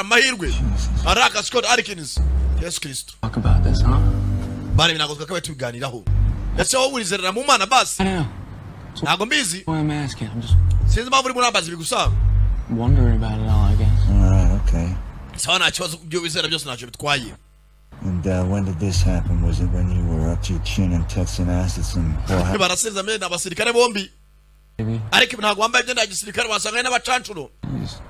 Amahirwe araka Scott Adkins, Yesu Kristo. Talk about this, huh? Bana, ibi ntabwo twakabaye tubiganiraho. Ese wowe urizerera mu Mana basi? I know. Ntabwo mbizi. Why I'm asking. I'm just Sinzi impamvu urimo urambaza ibi gusa. wondering about it all, I guess. All right, okay. Sawa, nta kibazo, ibyo wizera byose ntacyo bitwaye. And when did this happen? Was it when you were up to your chin in Texan acid some whore? Barasiriza mbere, ni abasirikare bombi. Maybe. Ariko ibi ntabwo wambaye imyenda ya gisirikare, wasanga ari n'abacancuro. You just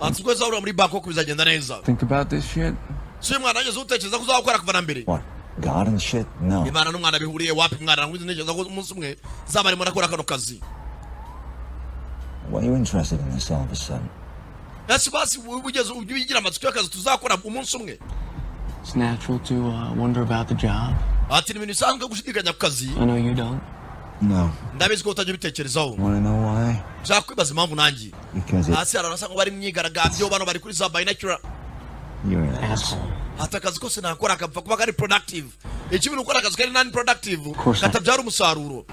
Ati ubwo uzahurira muri Bangkok bizagenda neza. think about this shit. Si uyu mwana wageze utekereza ko uzawukora kuva na mbere? What? God and shit? No. Imana n'umwana bihuriye wapi, mwana? Ntabwo ntekereza ko umunsi umwe zaba arimo arakora kano kazi. Why are you interested in this all of a sudden? Ese basi ugeze ujye ugira amatsiko y'akazi tuzakora umunsi umwe? It's natural to wonder about the job. Ati ni ibintu bisanzwe gushidikanya ku kazi. I know you don't. No. Ndabizi ko utajya ubitekerezaho. Want to know why? Nshaka kwibaza impamvu nanjye. Because it, Hasi hari abasa nkaho bari mu myigaragambyo, bano bari kuri za binocular. You're an asshole. Asshole. Ati akazi kose nakora kapfa kuba kari productive. Ikibi ni ukora akazi kari non productive, Course not. katabyara umusaruro,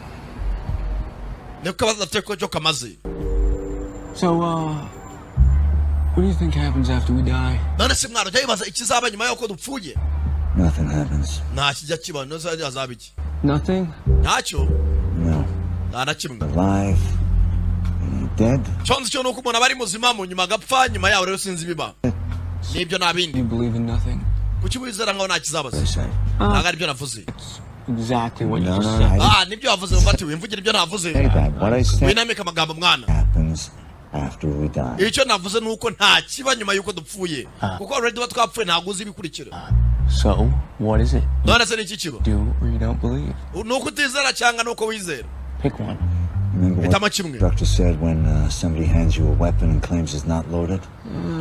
niko kabaza afite ko cyo kamaze. So, what do you think happens after we die? None se mwana, ujya wibaza ikizaba nyuma y'uko dupfuye? Nothing happens. Nta kijya kiba. None se hazaba iki? Nothing? Ntacyo. No. Nta na kimwe. Alive. And you're dead? Cyo nzi cyo ni uko umuntu aba ari muzima, mu nyuma agapfa. Nyuma yaho rero sinzi ibiba nibyo nta bindi. You believe in nothing? Kuki wizera nkaho nta kizaba se? I say. Ntabwo aribyo navuze. Exactly what you No, just no, said. I Ah, nibyo wavuze ngo ati wimvugire ibyo navuze. didn't say that. What I said Winamika amagambo, mwana. happens after we die. Icyo navuze ni uko nta kiba nyuma y'uko dupfuye, kuko already tuba twapfuye, ntabwo uzi ibikurikira. So, what is it? None se ni iki kiba? Do or you don't believe? Ni uko utizera cyangwa ni uko wizera? Pick one. Remember what Hitamo kimwe. the doctor said when somebody hands you a weapon and claims it's not loaded?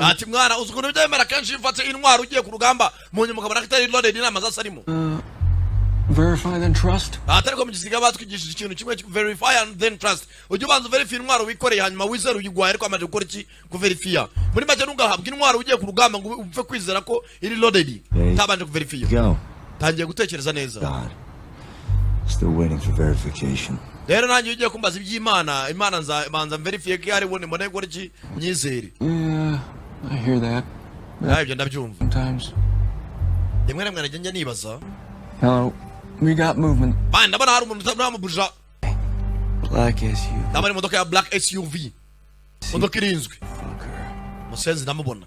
Ati mwana, uzi ukuntu byemera kenshi iyo ufate intwaro ugiye ku rugamba, mu nyuma ukabona ko itari loaded, inama zose arimo. Verify then trust. Ati ariko mu gisirikare batwigishije ikintu kimwe, verify and then trust. Ujye ubanza uverify intwaro wikoreye, hanyuma wizere uyigwaye ariko amaze gukora iki? Kuverifiya. Muri make, ntugahabwe intwaro ugiye ku rugamba ngo upfe kwizera ko iri loaded utabanje kuverifiya. Go. Tangiye gutekereza neza. God. Still waiting for verification. Rero nanjye iyo ugiye kumbaza iby'Imana, Imana nzabanza mverifiye ko ihari, ubundi mbone gukora iki? Myizere. Yeah, I hear that Nawe ibyo ndabyumva. sometimes. Rimwe na rimwe najya njya nibaza. Hello. We got movement. Bana, ndabona hari umuntu utamubuja. Black SUV. Ndabona imodoka ya black SUV, imodoka irinzwe. Fucker. Musenzi, ndamubona.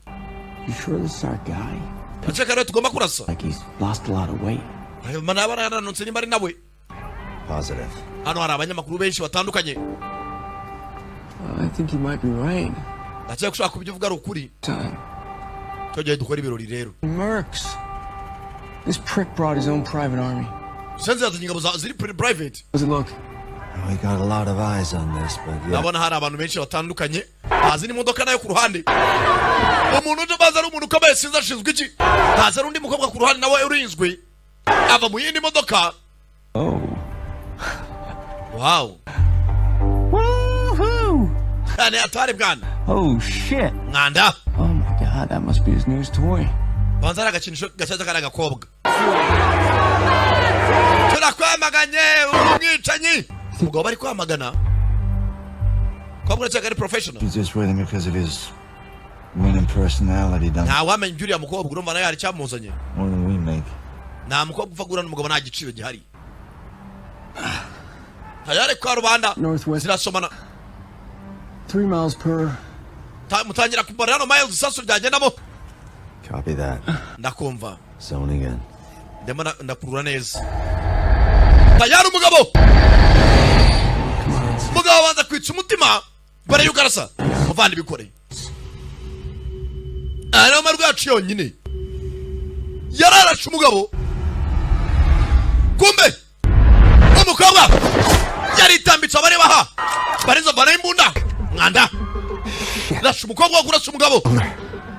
You sure this is our guy? Ndakeka rero tugomba kurasa. Like he's lost a lot of weight. Naba yarananutse nimba ari nawe. Positive. Hano hari abanyamakuru benshi batandukanye. I think you might be right. Ndakeka ko ushobora kuba ibyo uvuga ari ukuri. Time. Tugiye dukora ibirori rero. Mercs. This prick brought his own private army. Musenzi yazanye ingabo ziri private. How's it look? We got a lot of eyes on this, but yeah. Ndabona hari abantu benshi batandukanye, hazi n'imodoka nayo ku ruhande. Umuntu uje baza ari umuntu ukomeye, sinzi ashinzwe iki. Haza ari undi mukobwa ku ruhande nawe urinzwe, ava mu yindi modoka. Oh. Wow. Woohoo! Cyane atari bwana. Oh shit. Mwanda. Oh my God, that must be his newest toy. Banza ari agakinisho gashyashya kari agakobwa. Turakwamaganye, uri umwicanyi. Umugabo bari kwamagana kobwa cyangwa ari professional. He's just with him because of his winning personality, don't Ntawamenya ibyo uriya mukobwa, urumva nawe hari icyamuzanye. more than we make. Nta mukobwa upfa guhura n'umugabo nta giciro gihari tayari kwa rubanda. Northwest. Zirasomana. 3 miles per. Mutangira kubara hano miles isasu ryagendamo. Copy that. Ndakumva. Zoning in. Ndimo ndakurura neza tayari. Umugabo abanza kwitsa umutima mbere yuko arasa. Muvandi, bikore, aya niyo marwi yacu yonyine. Yararashe umugabo, kumbe umukobwa yaritambitse abareba aha bariza mvanaho imbunda. Mwanda, rasha umukobwa wo kurasa umugabo.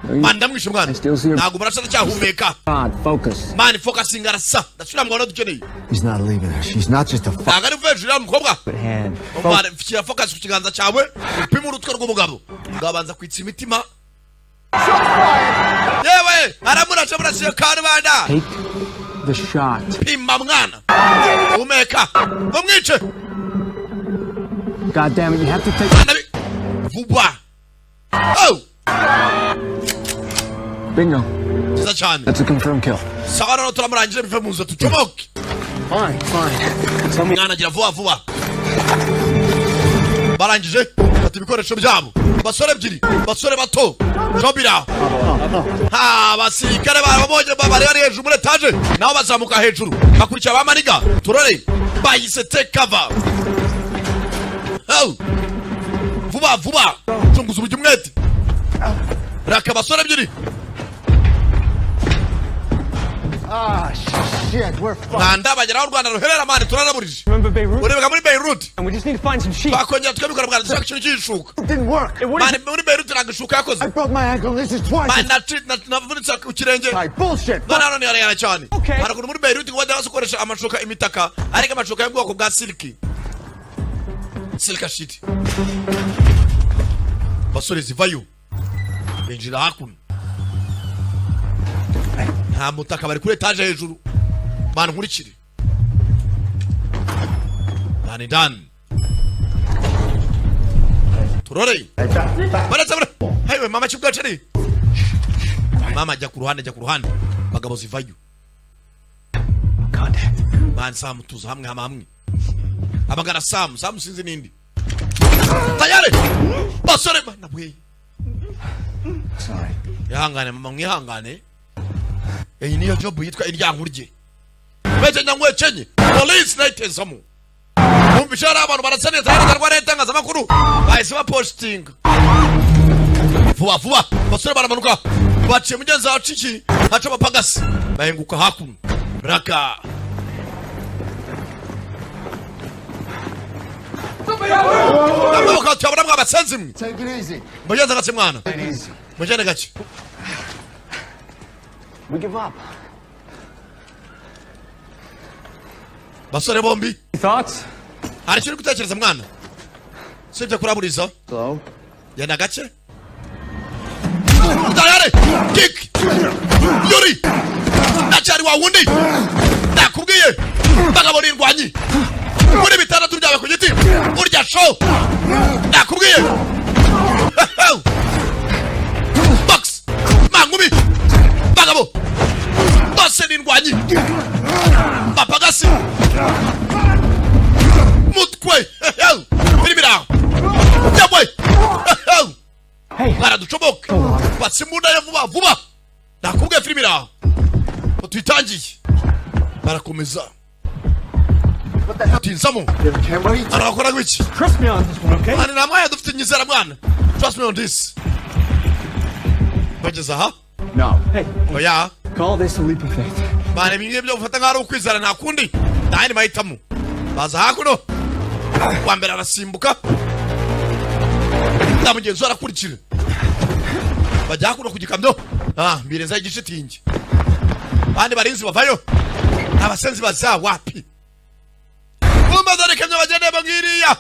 Mwana, ndamwishe mwana. Ntabwo murasa, ndacyahumeka. God, focus. Man, focusing, arasa. Ndasubira mu Rwanda, dukeneye. He's not leaving her. She's not just a Ntabwo ari hejuru y'uriya mukobwa. Hand. Umwana, shyira focus ku kiganza cyawe, upime urutwe rw'umugabo. Umugabo abanza kwitsa imitima. Yewe, aramurasha, murasiye karubanda. Take the shot. Pima mwana, umeka umwice. God damn it, you have to take. Mwana, vuba. Oh! Bingo. Byiza cyane. That's a confirmed kill. Sawa, noneho turamurangije, bive mu nzu tucomoke. Fine, fine. Tell me. Mwana, agira vuba vuba. Barangije fata ibikoresho byabo, basore ebyiri, basore bato jobira. Ha, abasirikare barababonye, bari bari hejuru muri etaje, nabo bazamuka hejuru bakurikira abamaniga. Turore, bahise take cover. Oh. Vuba vuba, cunguza uburyo umwete raka, basore ebyiri. Ah, shit, we're fucked. Mwanda, bagera aho u Rwanda ruherera, man, turaraburije. Remember Beirut? Urebeka muri Beirut. And we just need to find some sheep. Twakongera tukabikora bwana, dushaka ikintu cy'ishuka. It didn't work. It Man, wouldn't. muri Beirut ntabwo ishuka yakoze. I broke my ankle. This is twice. Man, navunitse ku kirenge. Like bullshit. None hano ntiharengana cyane. Okay. Hari ukuntu muri Beirut ngo bajya bakoresha amashuka, imitaka, ariko amashuka y'ubwoko bwa silk, silk sheet. Basore zivayo, binjira hakuno, nta mutaka, bari kuri etaje hejuru. Bantu, nkurikire ndani ndani, turore baretse hayiwe mama kibwacari. Mama, jya ku ruhande, jya ku ruhande. Bagabo, zivayo. Contact. Man, Samu, tuza hamwe, hamwe hamwe. Amagara Samu, Samu sinzi nindi tayari. Basore, mana we. Sorry. Ihangane mama, mwihangane. Iyi niyo job yitwa iryankurye mece nyangwecenye. Police nayitezamo, bumvisha hari abantu barasa neza, hari n'itangazamakuru, bahise bapositinga vuba vuba. Basore baramanuka, baciye mugenzi wacu iki haca abapagasi, bahenguka hakuno raka. Amaboko tuyabona, mwabasenzi mwe. Take it easy. Mugenzi gake mwana. Take it easy. Mugende gake. We give up. Basore bombi. Thoughts? Hari icyo uri gutekereza mwana, sibyo kuraburiza? Slow. Genda gake tayari. Kick yuri ndacyari wa wundi nakubwiye. Bagabo n'indwanyi muri bitandatu byawe ku giti urya show, nakubwiye. Box mangumi, bagabo bose n'indwanyi, bapagasi mutwe birimo iraho yabwe. Hey. Mwana, ducomoke, batse imbunda ye vuba vuba. Nakubwiye, filime iraho ngo tuyitangiye, barakomeza tinzamo. Arakora gwiki? Trust me on this one, okay? Mwana, nta mwanya dufite, nyizera mwana, trust me on this. Bageze aha. No. Hey, Oya. call this a leap of faith. Mwana, ibi ngibyo gufata nk'aho ari ukwizera, nta kundi, nta yandi mahitamo. Baza hakuno, uwa mbere arasimbuka na mugenzi we arakurikira, bajya hakuno ku gikamyo. Ah, mbirenzaho igishitingi, abandi barinzi bavayo, abasenzi baza wapi? Kumba dore ikamyo bagendeyemo ngiriya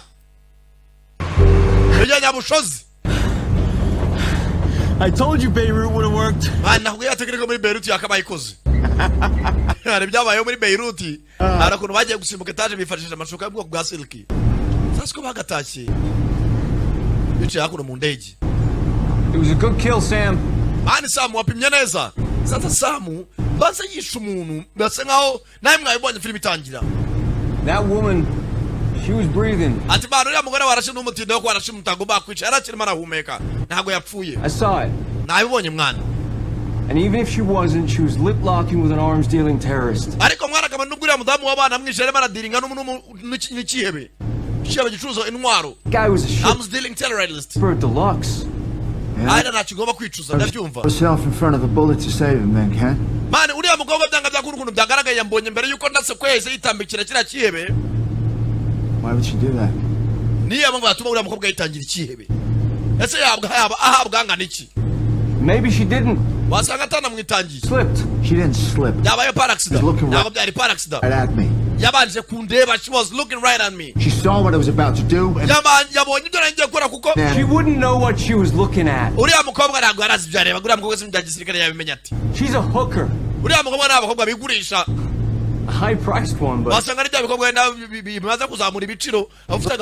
ijya Nyabushozi. I told you Beirut would have worked. Mwana, nakubwiye atekereza muri Beirut yakabaye ikoze. Hari ibyabayeho muri Beirut, hari ukuntu bagiye gusimbuka etaje bifashishije amashuka y'ubwoko bwa silk. Sasa ko bagatashye bicaye hakuno mu ndege. It was a good kill, Sam. Man, Samu, wapimye neza. Sasa Samu baza yishe umuntu, basa nkaho nawe mwabibonye filime itangira. That woman, she was breathing. Ati man, uriya mugore warashe n'umutindo wo warashe umutago bakwica, yarakirimo arahumeka, ntabwo yapfuye. I saw it. Nabibonye mwana. And even if she wasn't, she was lip locking with an arms dealing terrorist. Ariko mwana, akaba nubwo uriya mudamu w'abana mwishe, arimo aradiringa n'ikihebe, ikihebe gicuruza intwaro. Guy was a shit Arms dealing terrorist. bird deluxe. Ariko ntacyo ugomba kwicuza, ndabyumva. Yourself in front of a bullet to save him, then, Ken. Man, uriya mukobwa byanga byakura ukuntu byagaragaye, yambonye mbere yuko ndase ko yahise yitambikira kiriya kihebe. Why would she do that? Niyo mpamvu yatuma uriya mukobwa yitangira ikihebe, ese yabwa yaba ahabwa angana iki? Maybe she didn't. Wasanga atanamwitangiye. Slipped. She didn't slip. Byabaye par accident. He's looking right- Ntabwo byari par accident. Right at me. Yabanje kundeba, she was looking right at me. She saw what I was about to do, and Yabonye ibyo nari ngiye gukora kuko She then wouldn't know what she was looking at. Uriya mukobwa ntabwo yari azi ibyo yareba. Uriya mukobwa si mu bya gisirikare, yabimenya ati? She's a hooker. Uriya mukobwa ni abakobwa bigurisha. A high priced one, but Wasanga ari bya bikorwa wenda bimaze kuzamura ibiciro, abafite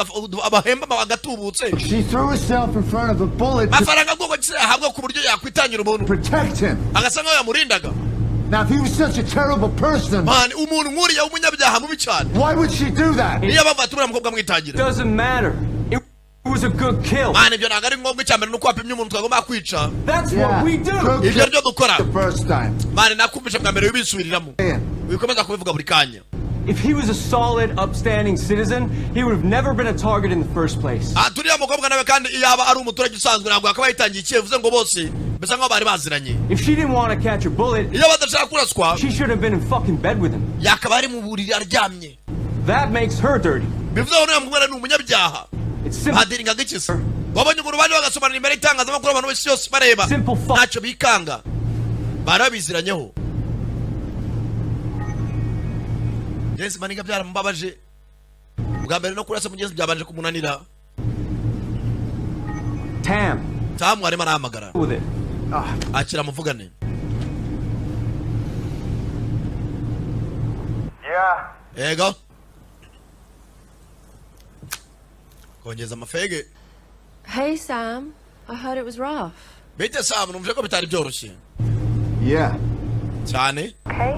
abahemba agatubutse. She threw herself in front of a bullet to Amafaranga bwoko ki ahabwa ku buryo yakwitangira umuntu protect him? agasa nkaho yamurindaga? Now, if he was such a terrible person, Man, umuntu nk'uriya w'umunyabyaha mubi cyane, why would she do that? niyo mpamvu atuma uriya mukobwa amwitangira. Doesn't matter. It was a good kill. Man, ibyo ntabwo ari ngombwa. Icya mbere ni uko wapimye umuntu twagomba kwica. That's what we do. Good Ibyo ryo dukora. the first time. Man, nakumvishe bwa mbere, wibisubiriramo, wikomeza kubivuga buri kanya. If he was a solid, upstanding citizen, he would have never been a target in the first place. Ah, turiya mukobwa nawe kandi iyo aba ari umuturage usanzwe, ntabwo yakaba yitangiye ikihe. Bivuze ngo bose bisa nkaho bari baziranye. If she didn't want to catch a bullet, Iyo badashaka kuraswa, she should have been in fucking bed with him. yakaba ari mu buriri aryamye. That makes her dirty. Bivuze ngo uriya mukobwa ni umunyabyaha. It's simple. Badiringaga iki se? Wabonye ukuntu bandi bagasomanira imbere y'itangazamakuru, abantu bose yose bareba? Simple fuck. Ntacyo bikanga, bari babiziranyeho. Mugenzi maniga byaramubabaje bwa mbere no kurasa mugenzi byabanje kumunanira. Tam, Tamu arimo arahamagara. with it. Akira muvugane. Yeah. Yego, kongeza amafege. Hey, Sam. I heard it was rough. Bite Sam, numvise ko bitari byoroshye. Yeah, Cyane. Okay.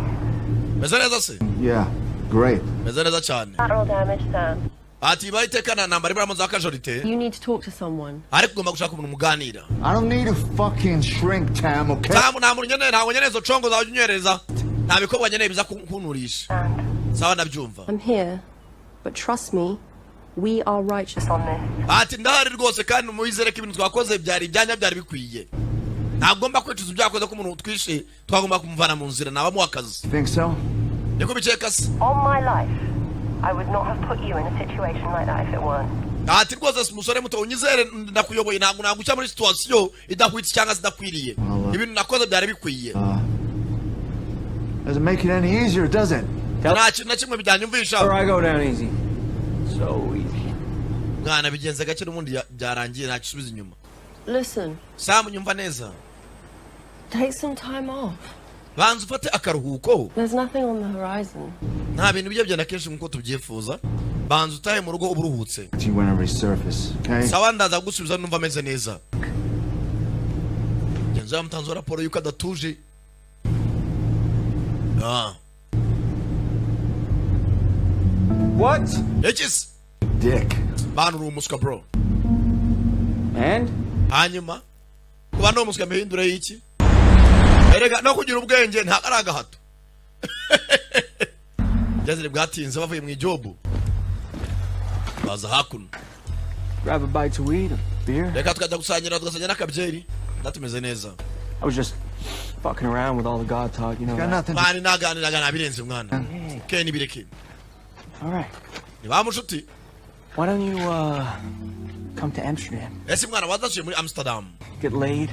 Meze neza se? Yeah, great. Meze neza cyane. Collateral damage, Sam. Ati baye iteka nta ntambara iburamo za casualty. You need to talk to someone. Ariko ugomba gushaka umuntu muganira. I don't need a fucking shrink, Tam, okay? Tamu, nta muntu nkeneye, ntabwo nkeneye izo congo zawe unywereza, nta bikorwa nkeneye biza kunturisha. Sawa, ndabyumva. I'm here, but trust me, we are righteous on this. Ati ndahari rwose, kandi mubizere ko ibintu twakoze byari ibyanya, byari bikwiye. Ntagomba kwicuza ibyo yakoze, ko umuntu twishe twagomba kumuvana mu nzira, nabamuha akazi. Think so? Niko bikeka se? On my life, I would not have put you in a situation like that if it weren't. Ati rwose umusore muto, unyizere, ndakuyoboye, ntabwo naguca muri situation idahwitse cyangwa se idakwiriye. Ibintu nakoze byari bikwiye. Doesn't make it any easier, does it? Nta kintu na kimwe byanyumvisha. Or I go down easy. So easy. Mwana, bigenze gake, n'ubundi byarangiye, nta gisubiza inyuma. Listen, Samu, nyumva neza. take some time off. Banza ufate akaruhuko. There's nothing on the horizon. Nta bintu bijya byenda kenshi nk'uko tubyifuza. Banza utahe mu rugo uba uruhutse. You when I resurface, okay? Sawa, ndaza gusubiza numva ameze neza. Genzo yamutanzeho raporo y'uko adatuje. Ah. What? Iki se? Dick. Bantu, uri umuswa, bro. And? Hanyuma kuba ni umuswa mihindure y'iki? Erega no kugira ubwenge ntabwo ari agahato. Byazire bwatinze, bavuye mu ijobu baza hakuno. Grab a bite to eat, a beer. Reka tukajya gusangira, tugasangira n'akabyeri, ndatumeze neza. I was just fucking around with all the God talk. Got That. nothing to Mwana, naganiraga nabirenze, mwana ke nibireke. All right. Ni ba mushuti. Why don't you come to Amsterdam? Ese mwana, wazasuye muri Amsterdam? Get laid.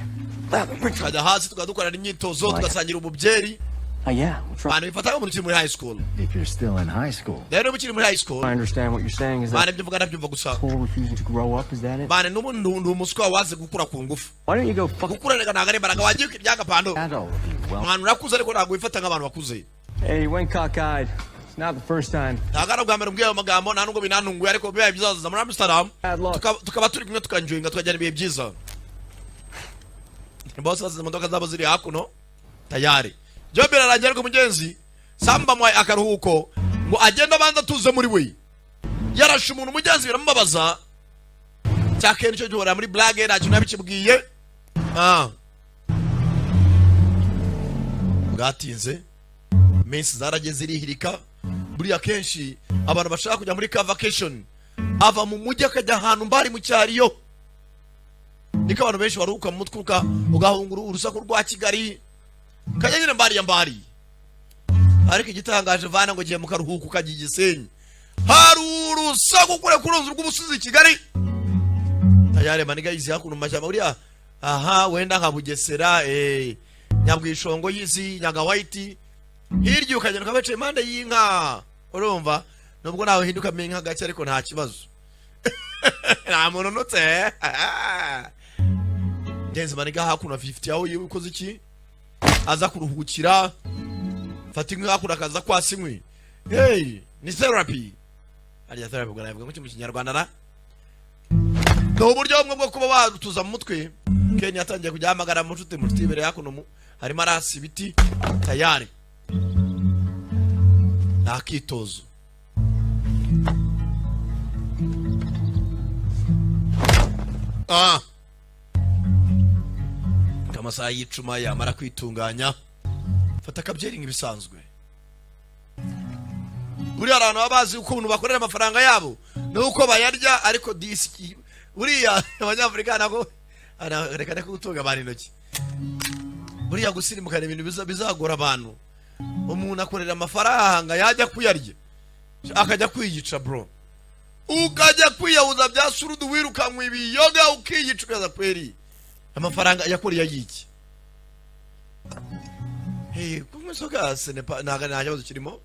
Tukajya hasi tukadukorana imyitozo, tugasangira umubyeri. Yeah, we'll try. Mwana, bifata nk'umuntu ukiri muri high school. If you're still in high school. Rero niba ukiri muri high school. I understand what you're saying. Is Mwana, that ibyo mvuga ndabyumva gusa. school refusing to grow up? Is that it? Mwana, n'ubu ndi umuswa waze gukura ku ngufu. Why don't you go fuck? Gukura reka ntabwo ari imbaraga, wagiye ibyagapando. Adult, you well. Mwana, urakuze ariko ntabwo wifata nk'abantu bakuze. Hey, you went cockeyed. It's not the first time. Ntabwo ari ubwa mbere mbwiye ayo magambo, nta nubwo binantunguye, ariko bibaye byiza muri Amsterdam, Bad luck. tukaba turi kumwe, tukanjoyinga, tukajyana ibihe byiza. Bose basize imodoka zabo ziri hakuno tayari. Byo birarangira, ariko mugenzi Samba amuhaye akaruhuko ngo agende abanza atuze muri we. Yarashe umuntu, mugenzi, biramubabaza cya kenshi cyo gihora muri blague, nta kintu yabikibwiye. Ah. Bwatinze, iminsi zarageze irihirika. Buriya kenshi abantu bashaka kujya muri ka vacation, ava mu mujyi akajya ahantu mbari mu cyariyo, niko abantu benshi baruhuka mu mutwe, ugahunga urusaku rwa Kigali, kajya nyine mbari ya mbari. Ariko igitangaje, vana ngo ugiye mu karuhuko ukajya i Gisenyi, hari urusaku kure kuruzi rw'ubusizi i Kigali. Tayari maniga yizi hakuno mu mashyamba buriya aha wenda nka Bugesera, Nyabwishongo yizi Nyagawayiti hirya, ukagenda ukabaca impande y'inka. Urumva nubwo nawe uhindukamo inka gake, ariko nta kibazo, nta muntu unutse. Ngenzi maniga hakuno 50 aho yiwe ukoze iki, aza kuruhukira, fata inkwi hakuno akaza kwasa inkwi. Hey, ni therapy. Hariya therapy ubwo navuga ngo mu Kinyarwanda na ni uburyo bumwe bwo kuba watuza mu mutwe. Ken yatangiye kujya ahamagara mu nshuti, mu nshuti imbere hakuno harimo arasa ibiti tayari ni akitozo. Amasaha y'icuma yamara kwitunganya, fata akabyeri nk'ibisanzwe. Buriya abantu baba bazi ukuntu bakorera amafaranga yabo nuko bayarya, ariko disiki buriya Abanyafurika nabo reka reka gutunga abantu intoki. Buriya gusirimukana ibintu bizagora abantu. Umuntu akorera amafaranga, yajya kuyarya akajya kwiyica, bro, ukajya kwiyahuza bya surudu, wirukankwa ibiyoga ukiyica, ukaza kweri amafaranga yakoreye ayiki? Hey, kunywa inzoga ntabwo nta kibazo kirimo,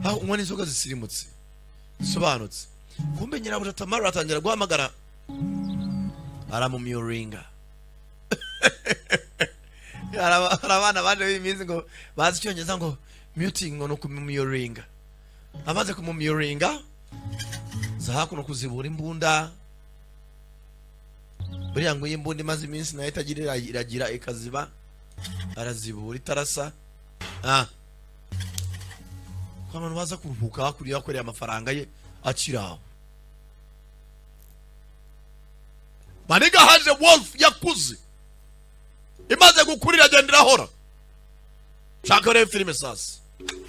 aho unywa n'inzoga zisirimutse zisobanutse. Kumbe nyirabuja Tamara atangira guhamagara, aramumiyuringa. Hari abana baje b'iyi minsi ngo bazi Icyongereza, ngo muting, ngo ni ukumumiyuringa. Amaze kumumiyuringa, za hakuno kuzibura imbunda. Buriya ngo iyi imbunda imaze iminsi nayo itagira iragira ikaziba, arazibura itarasa. Ko abantu baza kuruhuka hakurya, yakoreye amafaranga ye akiri aho. Maniga haje wolf yakuze, imaze gukura iragenda irahora. Shaka rero filime sasa,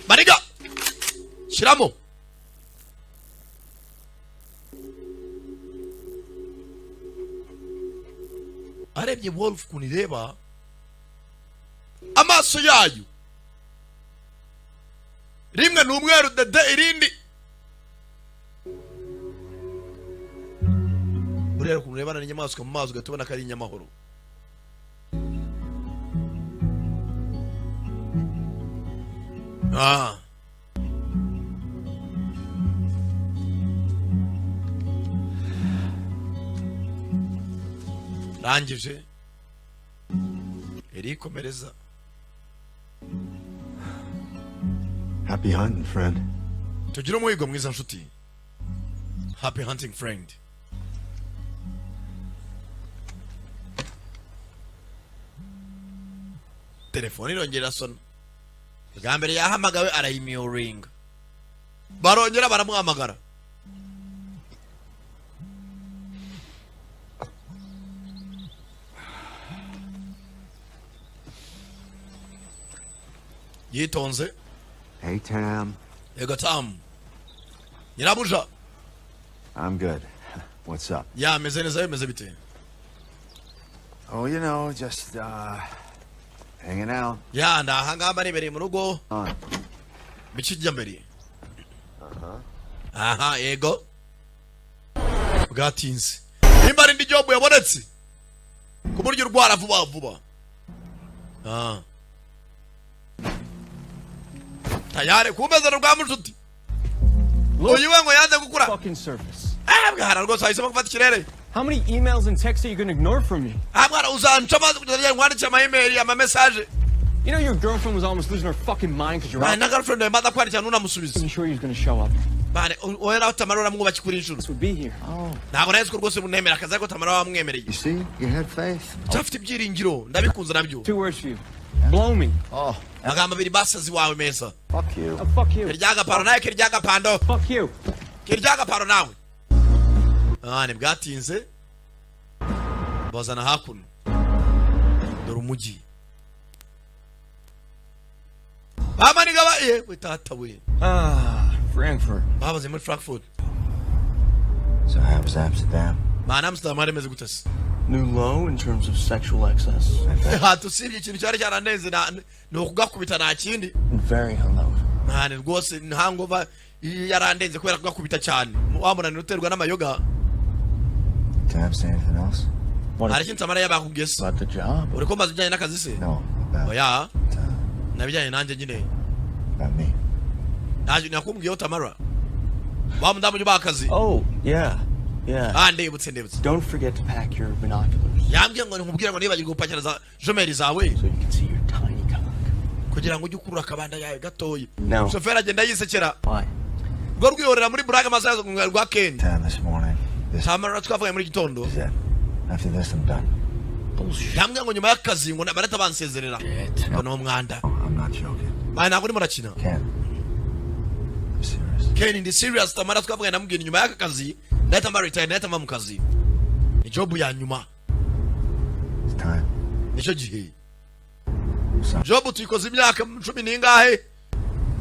maniga shyiramo. Arebye wolf ukuntu ireba, amaso yayo rimwe ni umweru dede, irindi buriya ukuntu urebana n'inyamaswa mu maso ugahita ubona ko ari inyamahoro. Rangije erikomereza. Happy hunting, friend. Tugire umuhigo mwiza, nshuti. Happy hunting, friend. Telefone irongera irasona. Bwa mbere yahamagawe arayimiyuringa, barongera baramuhamagara. Yitonze. Hey, Tam. Yego Tamu, nyirabuja. I'm good. What's up? Yameze neza, bimeze bite? Oh, just hanging out. Ya, ndahangaha nibereye mu rugo. On. Bikijya mbere aha. Yego, bwatinze. Nimba ari indi job yabonetse ku buryo urwara vuba vuba. Tayari kumeza rwa mushuti uyu we ngo yanze gukura. Fucking surface. Ah, bwana, rwose wahisemo gufata ikirere. How many emails and texts are you gonna ignore from me? Ah mwana, uzanca amazi kugeza ryari nkwandikira ama email, ama message? You know your girlfriend was almost losing her fucking mind because you're out. Na girlfriend yawe maze kwandikira ntunamusubize. Wasn't sure he was gonna show up. Bane wowe nawe Tamara uramwubaki kuri inshuro. This would be here. Ntabwo nari ko rwose munemera akazi, ariko Tamara wamwemereye. You see? You had faith. Cyafite ibyiringiro, ndabikunze nabyo. Two words for you. Blow me. Oh, Amagambo abiri basazi wawe meza. fuck you. Oh, fuck you. Kiryagaparo nawe, kiryagapando. Fuck you. Kiryagaparo nawe. Ntibwatinze bazana hakuno. Dore umujyi bamaniga ba yewe tata we. Ah, Frankfurt. Babaze muri Frankfurt. So how was Amsterdam? Mana, Amsterdam hari imeze gute se? New low in terms of sexual excess. Ha, usibye ikintu cyari cyarandenze ni ukugakubita, nta kindi. Very hungover. Ntane rwose ntangova yarandenze kubera kugakubita cyane, wa munaniro uterwa n'amayoga. Tam say anything else? What Hari ikindi Samara yabakubwiye se? about the job? Uri kumbaza ibijyanye n'akazi se? No, about Oya, nabijyanye nanjye nyine. about me. Ntacyo nakubwiyeho Tamara, wa mudamu ujya ubaha akazi. Oh, yeah. Yeah. Ah, ndibutse, ndibutse. Don't forget to pack your binoculars Yambwiye ngo nkubwire ngo nibagirwe gupakira za jumelles zawe so you can see your tiny cock. Kugira ngo ujye ukurura akabanda yawe gatoya. No. Shoferi agenda yisekera. Why? Rwo rwihorera muri burage amasaha rwa Ken. Tam this morning. This Tamara twavuganye muri gitondo. is it. After this, I'm done. Bullshit. Yambwiye ngo nyuma y'akazi ngo barahita bansezerera, ngo ni umwanda. I'm not joking. Maya, ntabwo urimo urakina. Ken. I'm serious. Ken, ndi serious. Tamara twavuganye, namubwiye nyuma y'aka kazi ndahita mba retire, ndahita mva mu kazi, ni job ya nyuma. It's time. Nicyo gihe. Sorry. Job tuyikoze imyaka cumi n'ingahe,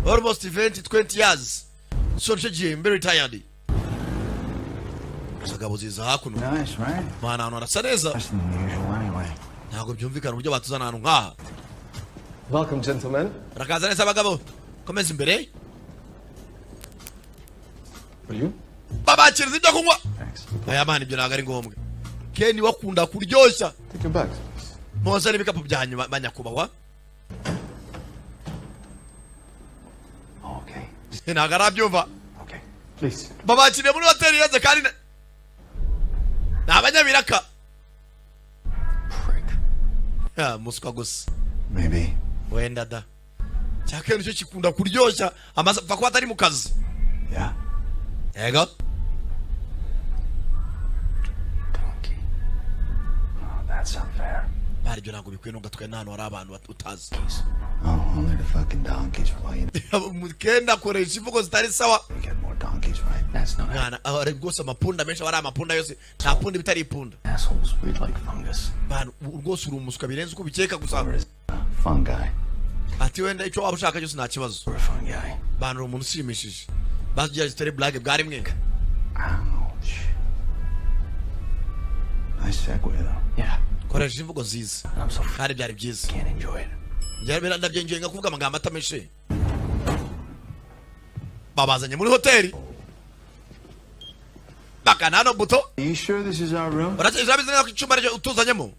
almost 20 20 years, so nicyo gihe mbe retired. Abagabo ziza hakuno. Nice, right? Mana, ahantu harasa neza. Less than usual, anyway. Ntabwo byumvikana uburyo batuzana ahantu nk'aha. Welcome, gentlemen. Barakaza neza abagabo, komeza imbere. For you? Babakiriza ibyo kunywa. Thanks. Aya mana, ibyo ntabwo ari ngombwa. Ken wakunda kuryoshya. Take your bags, please. Muze n'ibikapu byanyu, banyakubahwa. Okay. Ntabwo arabyumva. Okay. Please. Babakiriye muri hoteli irenze kandi ni abanyabiraka. Prick. Ya, muswa gusa. Maybe. Wenda da cya Ken cyo kikunda kuryoshya amaze apfa kuba atari mu kazi. Yeah. Yego. Donkey. Oh, that's unfair. Bari ibyo ntabwo bikwiye, nubwo twe n'ahantu hari abantu utazi. Oh, only the fucking donkeys will you. Ken akoresha imvugo zitari sawa. We get more donkeys, right? That's not Mwana, aho ari rwose amapunda menshi, aba ari amapunda yose, nta punda ibitari ipunda. Assholes breed like fungus. Mwana, ubu rwose uri umuswa birenze uko ubikeka gusa. Or is fungi. Ati wenda icyo waba ushaka cyose, nta kibazo. We're a fun guy. Bantu, uri umuntu ushimishije, basi zitari blague bwa rimwe. Ouch. Nice segue, though. Yeah. Koresha imvugo nziza. I'm so Kandi byari byiza. Can't enjoy it. Ndabyengeye kuvuga amagambo atameshe. Babazanye muri hoteli, bakana hano buto. Are you sure this is our room? Urabizi neza ko icyumba aricyo utuzanyemo?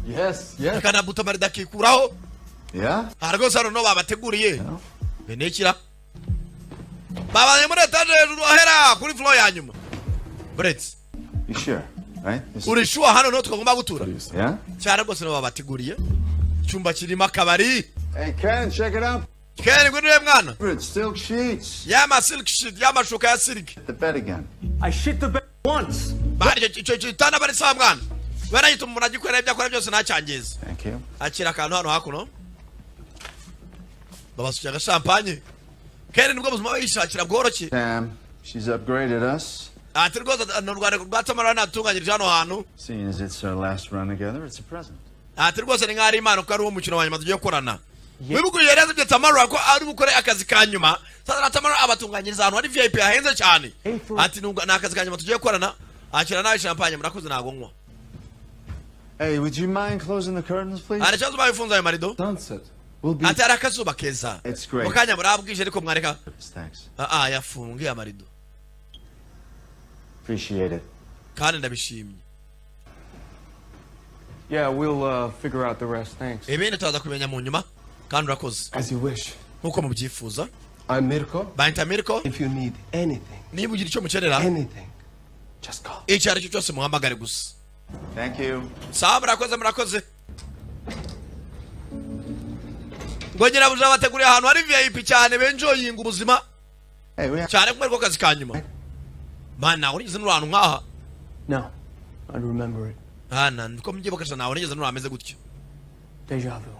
Yes. Akana buto marida akikuraho. Yeah? Aha rwose hano no babateguriye. No? Benekira babazanye muri etaje hejuru ahera kuri floor ya nyuma buretse. You sure? Right? This Uri sure hano niho twagomba gutura? Yeah? Cyane rwose, nibo babateguriye icyumba kirimo akabari. Hey, Ken, check it out. Ken, ngwino urebe mwana. It's silk sheets. Yama silk sheet, y'amashuka ya silk. The bed again. I shit the bed once. Bari icyo gitanda bari sawa mwana, baragituma umuntu agikorera ibyo akora byose ntacyangiza. Thank you. Akira akantu hano hakuno, babasukira agashampanye. Ken nibwo buzima yishakira bworoshye. Tam, she's upgraded us. Ati rwose ni urwandiko rwa Tamara natunganyirije hano hantu. Seeing as it's our last run together, it's a present. Ati rwose ni nk'aho ari impano kuko ari uwo mukino wa nyuma tugiye gukorana. Wibuke yari yazibye Tamara ko ari bukore akazi ka nyuma. Sasa na Tamara abatunganyiriza ahantu hari VIP hahenze cyane. Ati nubwo ni akazi ka nyuma tugiye gukorana. Akira nawe champagne. Murakoze, ntabwo nywa. Hey, would you mind closing the curtains, please? Hari ikibazo babifunze ayo marido? Sunset will be Ati hari akazuba keza. It's great. Mu kanya murabwije, ariko mwareka. Thanks. Ah ah, yafunge amarido. Appreciate it. Kandi ndabishimye. Yeah, we'll figure out the rest. Thanks. Ibindi turaza kubimenya mu nyuma, kandi urakoze. As you wish. Nk'uko mubyifuza. I'm Mirko. Banyita Mirko. If you need anything, Niba ugira icyo mukenera, anything, just call. icyo ari cyo cyose, muhamagare gusa. Thank you. Sawa, murakoze, murakoze. Ngo nyirabuja bateguriye ahantu hari VIP cyane, benjoyinga ubuzima. Hey, we Cyane kumwe ko kazi ka nyuma. Mana, ntabwo nigeze nura ahantu nk'aha. No, I'd remember it. Hana niko mbyibuka cyane, ntabwo nigeze nura hameze gutyo. Deja vu.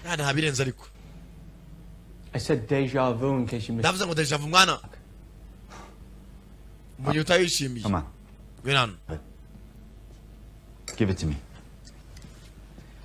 Nta birenze ariko. I said deja vu in case you missed. Ndavuze ngo deja vu mwana, mu gihe utayishimiye. Come on. Ngwino hano. Give it to me.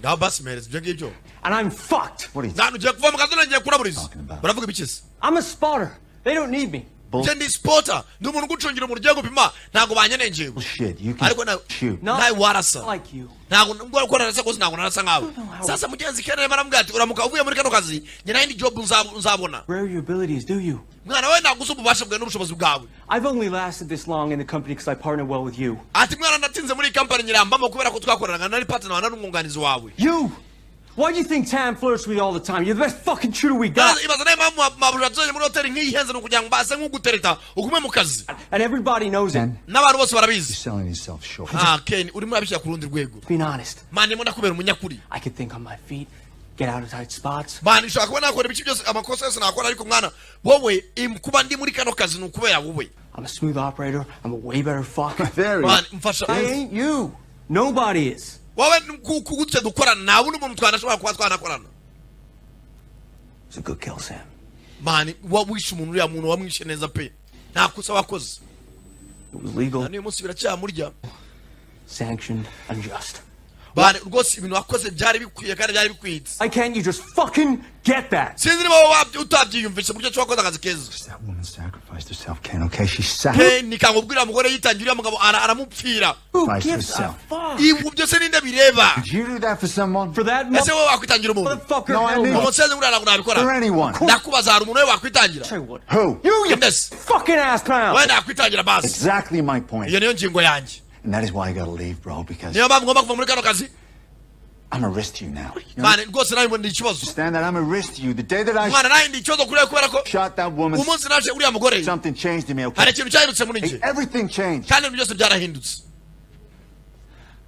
Ngaho basi mpereza ibyo ngibyo. And I'm fucked. What are you Nta ugiye kuva mu kazi, ngiye kuraburiza. Talking about? Baravuga ibiki? I'm a spotter. They don't need me. Njye ndi spotter, ndi umuntu ugucungira umuntu ugiye gupima, ntabwo banyenengeye. Bullshit. You can Ariko na shoot. No. nawe warasa. Like you. Ntabwo nubwo uko narasa kose, ntabwo narasa nkawe. Sasa mugenzi Ken arimo aramubwira ati uramuka uvuye muri kano kazi, njye nta yindi job nzabona. Rare your abilities, do you? Mwana we, ntabwo uzi ububasha bwawe n'ubushobozi bwawe. I've only lasted this long in the company because I partner well with you. Ati mwana, natinze muri iyi company nyirambamo kubera ko twakoranaga, nari partner wawe, nari umwunganizi wawe. You! Why do you think Tam flirts with you all the time? You're the best fucking shooter we got. Ibaza nayo mpamvu mabuja tuzanye muri hoteli nk'iyi ihenze, ni ukugira ngo mbase nk'ugutereta ugume mu kazi. And everybody knows it. N'abantu bose barabizi. Selling yourself short. Ah, Ken, urimo urabishyira ku rundi rwego. Being honest, Mwana, ndimo ndakubera umunyakuri. I can think on my feet, Get out of tight spots. Man, nshobora kuba nakora ibice byose, amakosa yose nakora, ariko mwana wowe kuba ndi muri kano kazi ni ukubera wowe. I'm a smooth operator. I'm a way better fuck. There he Man, mfasha. I ain't you. Nobody is. Wowe gutya dukorana, nta wundi muntu twanashobora kuba twanakorana. It's a good kill, Sam. Man, wa wishe umuntu, uriya muntu wamwishe neza pe, nta kosa wakoze. It was legal, Na n'uyu munsi biracyamurya. sanctioned, and just. Man, rwose ibintu wakoze byari bikwiye kandi byari bikwitse. Why can't you just fucking get that? Sinzi niba wowe utabyiyumvishe mu buryo ki wakoze akazi keza. That woman sacrificed herself, Ken, okay? She sacrificed Ken, nikangubwira, umugore yitangira, uriya mugabo aramupfira. Who gives a herself. fuck? Ibi byose ninde bireba? Did you do that for someone? For that Ese wowe wakwitangira umuntu? motherfucker? No, I Hell mean- no. Umusenzi nguriya ntabwo nabikora. For anyone. Ndakubaza, hari umuntu we wakwitangira? I would. Who? You, you Inde se? fucking ass pound. Wowe nakwitangira basi. Exactly my point. Iyo niyo ngingo yanjye. And that is why I gotta leave, bro, because Niyo mpamvu ngomba kuva muri kano kazi. I'm a risk to you now. You Man, rwose nawe ndi ikibazo. understand that? I'm a risk to you. The day that I Mwana, nawe ndi ikibazo kuri wowe kubera ko shot that woman, umunsi naje uriya mugore, something changed in me, okay? hari ikintu cyahindutse muri Hey, njye. everything changed. Kandi ibintu byose byarahindutse.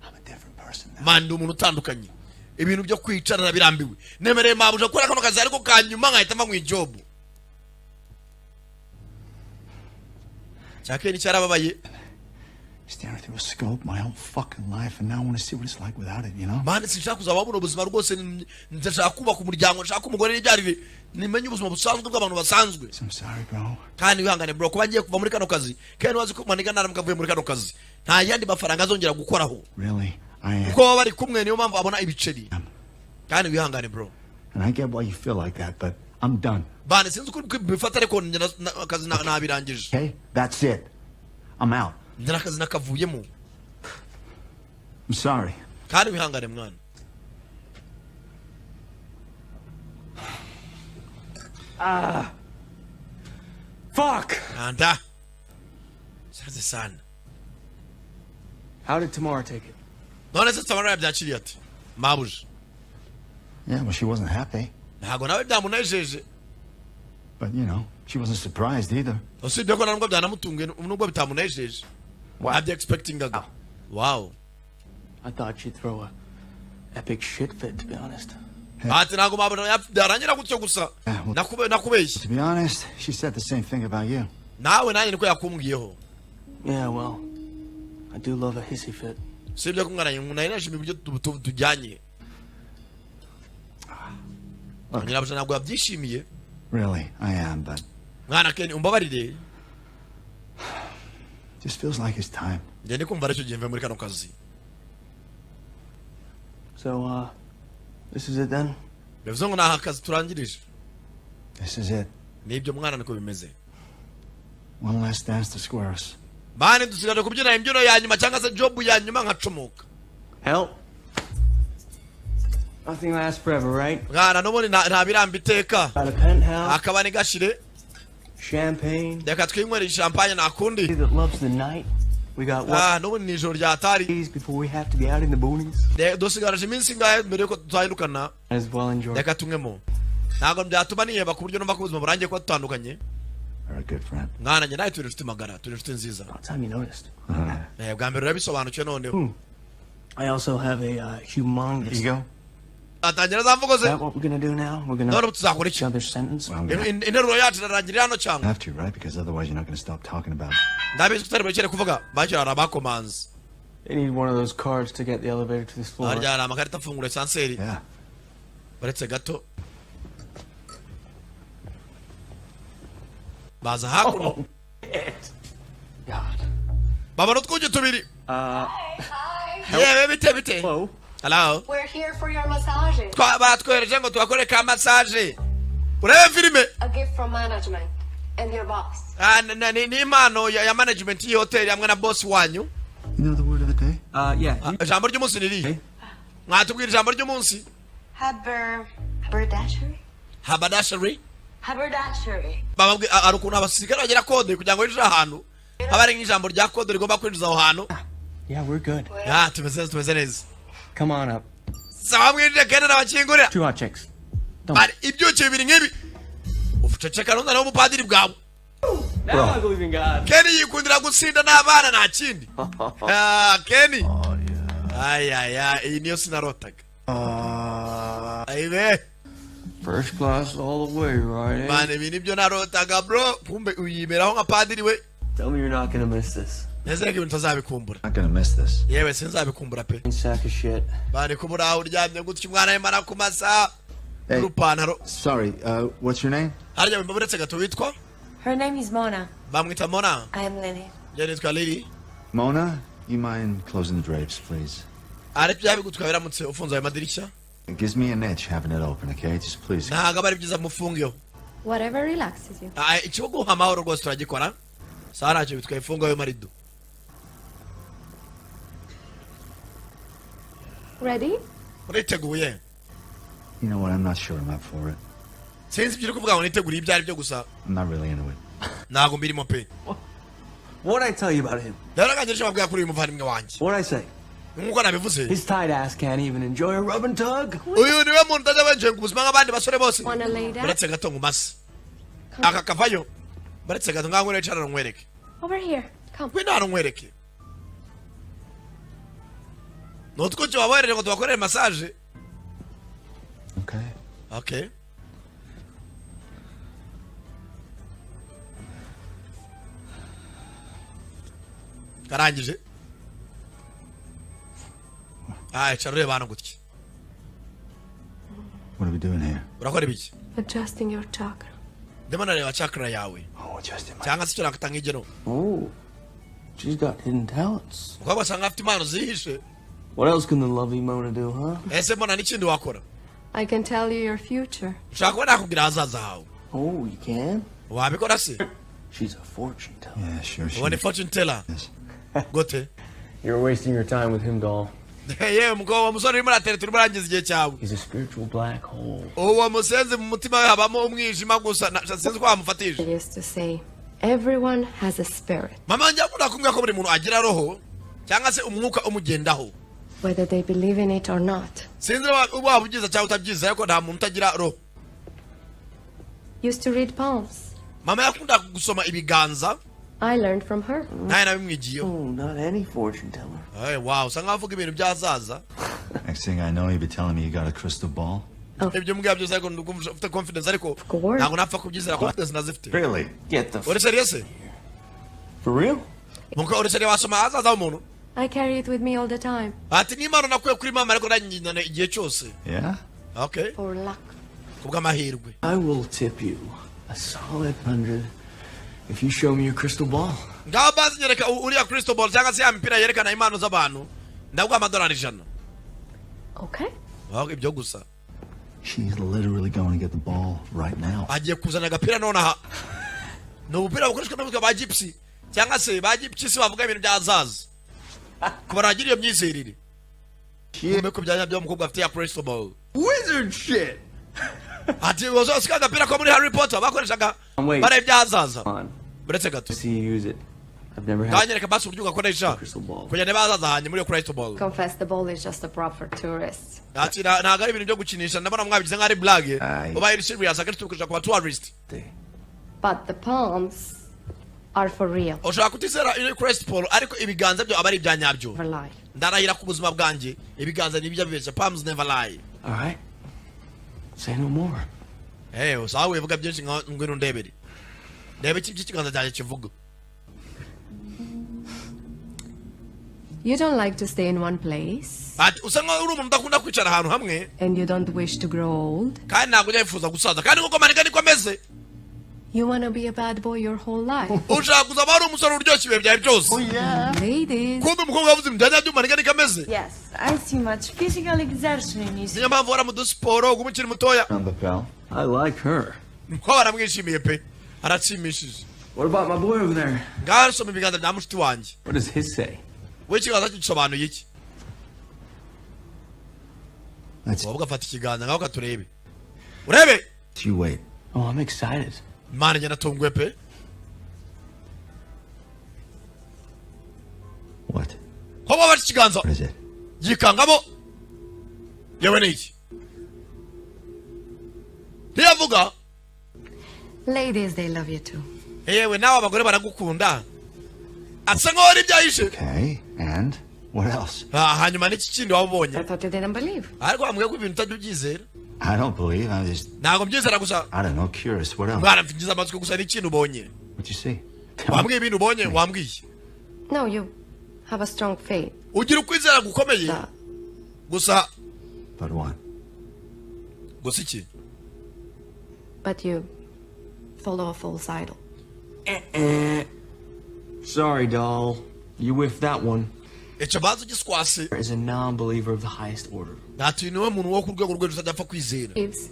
I'm a different person now. Man, ndi umuntu utandukanye. Ibintu byo kwicarana birambiwe. Nemereye mabuja gukora kano kazi ariko kanyuma nkahita mva mu i job. Cya Ken cyarababaye. Staring through a scope my whole fucking life, and now I want to see what it's like without it, you know? Man, sinshaka kuzaba buno buzima rwose. Ndashaka kubaka umuryango, nshaka umugore n'ibyarire, nimenye ubuzima busanzwe bw'abantu basanzwe. So I'm sorry, bro. Kandi wihangane bro kuba ngiye kuva muri kano kazi. Kandi wazi ko maniga naramuka avuye muri kano kazi nta yandi mafaranga azongera gukoraho. Really, I am. Kuko baba bari kumwe, niyo mpamvu abona ibiceri. Kandi wihangane bro. And I get why you feel like that, but I'm done. Bane, sinzi uko bifata, ariko njye akazi nabirangije. Okay? That's it. I'm out. Njye n'akazi nakavuyemo. I'm sorry. Kandi wihangane mwana. Fuck. Anda sanze sana. How did Tamara take it? None se Tamara yabyakiriye ati mabuja? Yeah, well, she wasn't happy. Ntabwo nawe byamunejeje. But, she wasn't surprised either. Usibye ko nubwo byanamutunguye, nubwo bitamunejeje, ntabyo expectingaga. Wow. I thought she'd throw a epic shit fit, to be honest. Ati ntabwo mabuja byarangira gutyo gusa. Yeah, well- Nakubeshye. To be honest, she said the same thing about you. Nawe nanjye niko yakumbwiyeho. Yeah, well, I do love a hissy fit. Usibye ko mwana nari nashimye uburyo tujyanye. Nyirabuja ntabwo yabyishimiye. Really, I am, but Mwana Ken, umbabarire. just feels like it's time. Njye ndi kumva aricyo gihe mve muri kano kazi. So, this is it then? Bivuze ngo ni aha kazi turangirije? This is it. Nibyo mwana, niko bimeze. One last dance to square us. Man, dusigaje kubyina imbyino ya nyuma cyangwa se job ya nyuma nkacomoka. Hell. Nothing lasts forever, right? Mwana, n'ubundi nta biramba iteka. Got a penthouse, Akaba ni gashire. champagne. Reka twinywere champagne, nakundi. That loves the night. We got what Ah, n'ubundi ni ijoro ryatari. days before we have to be out in the boonies? Dusigaje iminsi ingahe mbere yuko tutahindukana? Might as well enjoy. Reka tunywemo, ntabwo byatuma niheba ku buryo numva ko ubuzima burangiye kuba dutandukanye. You're a good friend. Mwana, njye nawe turi inshuti magara, turi inshuti nziza. About time you noticed. Bwa mbere urabisobanukiwe noneho. I also have a humongous. Ego? Atangira za mvugo Is ze. that what we're gonna do now? We're gonna None ubu tuzakora each iki? other's sentence. Well, I'm gonna Interuro yacu irarangirira hano cyangwa? have to, right? Because otherwise you're not gonna stop talking about it. Ndabizi ko utari burekere kuvuga. Bakira hari abakomanzi. They need one of those cards to get the elevator to this floor. Harya hari amakarita afungura ascenseur? Yeah. Baretse gato, baza hakuno. God. Babona utwugi tubiri. Yewe, bite bite? Hello. Hello. We're here for your massages. Batwohereje ngo tubakore ka massage, urebe filime. A gift from management and your boss. Ah, ni impano ya management y'iyi hoteli hamwe na boss wanyu. You know the word of the day? Yeah. Ah, ijambo ry'umunsi ni irihe? Mwatubwira ijambo ry'umunsi? Haber. Haberdashery? Haberdashery. Haberdashery. Hari ukuntu abasirikare bagira code kugira ngo winjire ahantu, haba hari nk'ijambo rya code rigomba kwinjiza aho hantu. Yeah, we're good. Ah, tumeze neza, tumeze neza. Come on up. Saba mwinjire kandi nabakingurira. Two hot chicks. Bari ibyuki bibiri nk'ibi, uceceka ntuzane umupadiri bwawe. Now I believe in God. Kenny yikundira gutsinda n'abana, nta kindi. Ah, Kenny, ayaya, iyi niyo sinarotaga. Ayibe. First class all the way, right? Eh? Man, ibi nibyo narotaga, bro. Kumbe uyiberaho nka padiri we. Tell me you're not gonna miss this. Neze ko ibintu utazabikumbura. Not gonna miss this. Yewe, sinzabikumbura pe. Sack of shit. Bari kubura aho uryamye gutya, umwana arimo arakumasa Hey. n'urupantaro. Sorry, what's your name? Harya wumva, uretse gato, witwa? Her name is Mona. Bamwita Mona. I am Lily. Njye nitwa Lily. Mona, you mind closing the drapes, please? Ariko byaba bigutwaye biramutse ufunze ayo madirishya? It gives me an itch having it open, okay? Just please. Ntabwo aba ari byiza, mufungeho. Whatever relaxes you. Ah, ikiguha amahoro rwose turagikora. Sawa, ntacyo bitwaye, funga ayo marido. Ready? Uriteguye? You know what? I'm not sure I'm up for it. Sinzi ibyo uri kuvuga ngo niteguriye ibyo ari byo gusa. I'm not really into it. Ntabwo mbirimo pe. What'd I tell you about him? Rero ngange icyo babwira kuri uyu muvandimwe wanjye. What'd I say? Nk'uko nabivuze. His tight ass can't even enjoy a rub and tug. Uyu niwe muntu utajya wenjenga ubuzima nk'abandi basore bose. Wanna lay down? Uretse gato ngumase aka kavayo, uretse gato ngaho ngwino wicara nkwereke. Over here. Come. Ngwino hano nkwereke. Ni utwuki wabohereje ngo tubakorere massage. Okay. Okay. Karangije. Ah, icara ureba hano gutya. What are we doing here? Urakora ibiki? Adjusting your chakra. Ndimo nareba chakra yawe. Oh, adjusting my. Cyangwa se icyo nakata nk'igeno. Oh, she's got hidden talents. Umukobwa asanga afite impano zihishe. What else can the lovely Mona do, huh? Ese mbona n'ikindi wakora? I can tell you your future. Ushaka kuba nakubwira ahazaza hawe. Oh, you can? Wabikora se? She's a fortune teller. Yeah, sure. She Ubone fortune teller is. Gute? You're wasting your time with him, doll. Yewe mukobwa, uwo musore urimo uratereta, urimo urangiza igihe cyawe. He's a spiritual black hole. Uwo musenzi mu mutima we habamo umwijima gusa, sinzi ko wamufatije. I used to say, everyone has a spirit, Mama wanjye akunda kumbwira ko buri muntu agira roho cyangwa se umwuka umugendaho, whether they believe in it or not. Sinzi niba waba ubyiza cyangwa utabyiza, ariko nta muntu utagira roho. Used to read palms. Mama yakunda gusoma ibiganza. I learned from her. Nawe nabimwigiyeho. Oh, not any fortune teller. Hey, wow, usa nkaho avuga ibintu by'ahazaza. Next thing I know, you'll be telling me you got a crystal ball. Ibyo mbwira byose, ariko ndumva ufite confidence, ariko course. ntabwo napfa kubyizera, confidence nazifite. Really? Get the Uri serious? For real? Muko uri serious, wasoma ahazaza h'umuntu? I carry it with me all the time. Ati n'impano nakuye kuri mama, ariko nanyinyana igihe cyose. Yeah? Okay. For luck. Kubw'amahirwe. I will tip you a solid 100 if you show me your crystal ball. Ngaho bazi nyereka uriya crystal ball cyangwa se ya mipira yerekana impano z'abantu, ndaguha amadolari 100. Okay. Wow, ibyo gusa. She's literally going to get the ball right now. Agiye kuzana agapira nonaha. Ni ubupira bukoreshwa n'abitwa ba gypsy cyangwa se ba gypsy bavuga ibintu by'ahazaza ku baragira iyo myizerere. Kumbe ko byanya by'umukobwa afite ya crystal ball. Wizard shit! Ati uzosika agapira ko muri Harry Potter bakoreshaga Wait. bareba iby'ahazaza. On. Uretse gato. See you use it. I've never had Nganyereka basi uburyo ugakoresha crystal ball. kugira niba ahazaza hanjye muri iyo crystal ball. Confess, the ball is just a prop for tourists. Ati ntabwo ari ibintu byo gukinisha, ndabona mwabigize nk'aho ari blague. Aye. Ubaye uri serious, akenshi tubikoresha ku ba tourist. But the palms are for real. Ushobora kutizera iyo crystal ball, ariko ibiganza byo aba ari ibya nyabyo. Never lie. Ndarahira ku buzima bwanjye, ibiganza ntibijya bibeshya. Palms never lie. All right. Say no more. Eh, usawa wivuga byinshi, nka ngwino ndebere ndebe iki ikiganza cyanjye kivuga. You don't like to stay in one place, Ati usa nkaho uri umuntu udakunda kwicara ahantu hamwe, and you don't wish to grow old. kandi ntabwo ujya wifuza gusaza, kandi nkuko manika niko ameze. You want to be a bad boy your whole life. Ushaka kuzaba ari umusore uryoshye ibihe byawe byose. Ladies. Kumbe umukobwa yavuze ibintu bya manika niko ameze. Yes, I see much physical exertion in his Niyo mpamvu uhora mu dusiporo uba ukiri mutoya. Number, pal. I like her. Ko baramwishimiye pe, arashimishije. What about my boy over there? Ngaho soma ibiganza bya mushiki wanjye. What does his say? We ikiganza cye gisobanuye iki? That's Wowe ugafata ikiganza ngaho katurebe, urebe. you wait. Oh, I'm excited. Imana njye natunguwe pe. What? Ko wafashe ikiganza. What is it? Yikangamo. Yewe, ni iki? Ntiyavuga. Ladies, they love you too. Yewe, nawe abagore baragukunda. Asa nkaho ari ibyahishe. Okay, and what else? Ah, hanyuma n'iki kindi waba ubonye? I thought you didn't believe. Ariko bambwiye ko ibintu utajya ubyizera. I don't believe. I'm just, Ntabwo mbyizera gusa. I don't know, curious. What else? Mwana, mfite amatsiko gusa n'ikintu ubonye. What'd you see? Tell me. Wambwiye ibintu ubonye, wambwiye. No, you have a strong faith. Ugira ukwizera gukomeye That gusa. But what? Gusa iki? But you follow a false idol. Sorry, doll. You whiffed that one. Icyo banza ugiswase. Is a non-believer of the highest order. Ntatuye niwe muntu wo ku rwego rwo hejuru utajya apfa kwizera. Lives.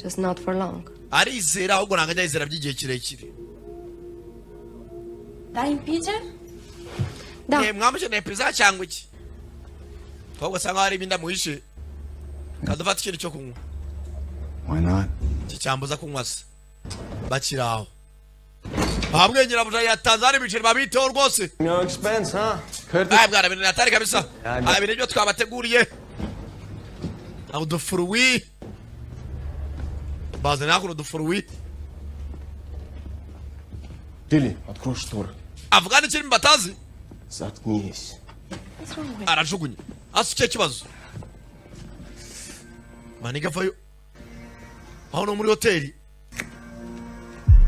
Just not for long. Arizera, ahubwo ntabwo ajya yizera by'igihe kirekire. Dai Peter? Da. Eh, mwamukeneye pizza cyangwa iki? Ahubwo asa nkaho hari ibindi amuhishe. Kadufata ikintu cyo kunywa. Why not? Iki cyambuza kunywa se? Bakiri aho, bahabwe nyirabuja yatanze hari ibiceri, babiteho rwose. No expense, huh? Aya bwana, ibintu atari kabisa. Aya ibintu byo twabateguriye, aho udufuruwi bazana hakuno udufuruwi. Tilly, открой шторы. Avuga n'ikirimi batazi. Заткнись. What's wrong with Arajugunya asa. Icyo kibazo maniga avayo aho no muri hoteli,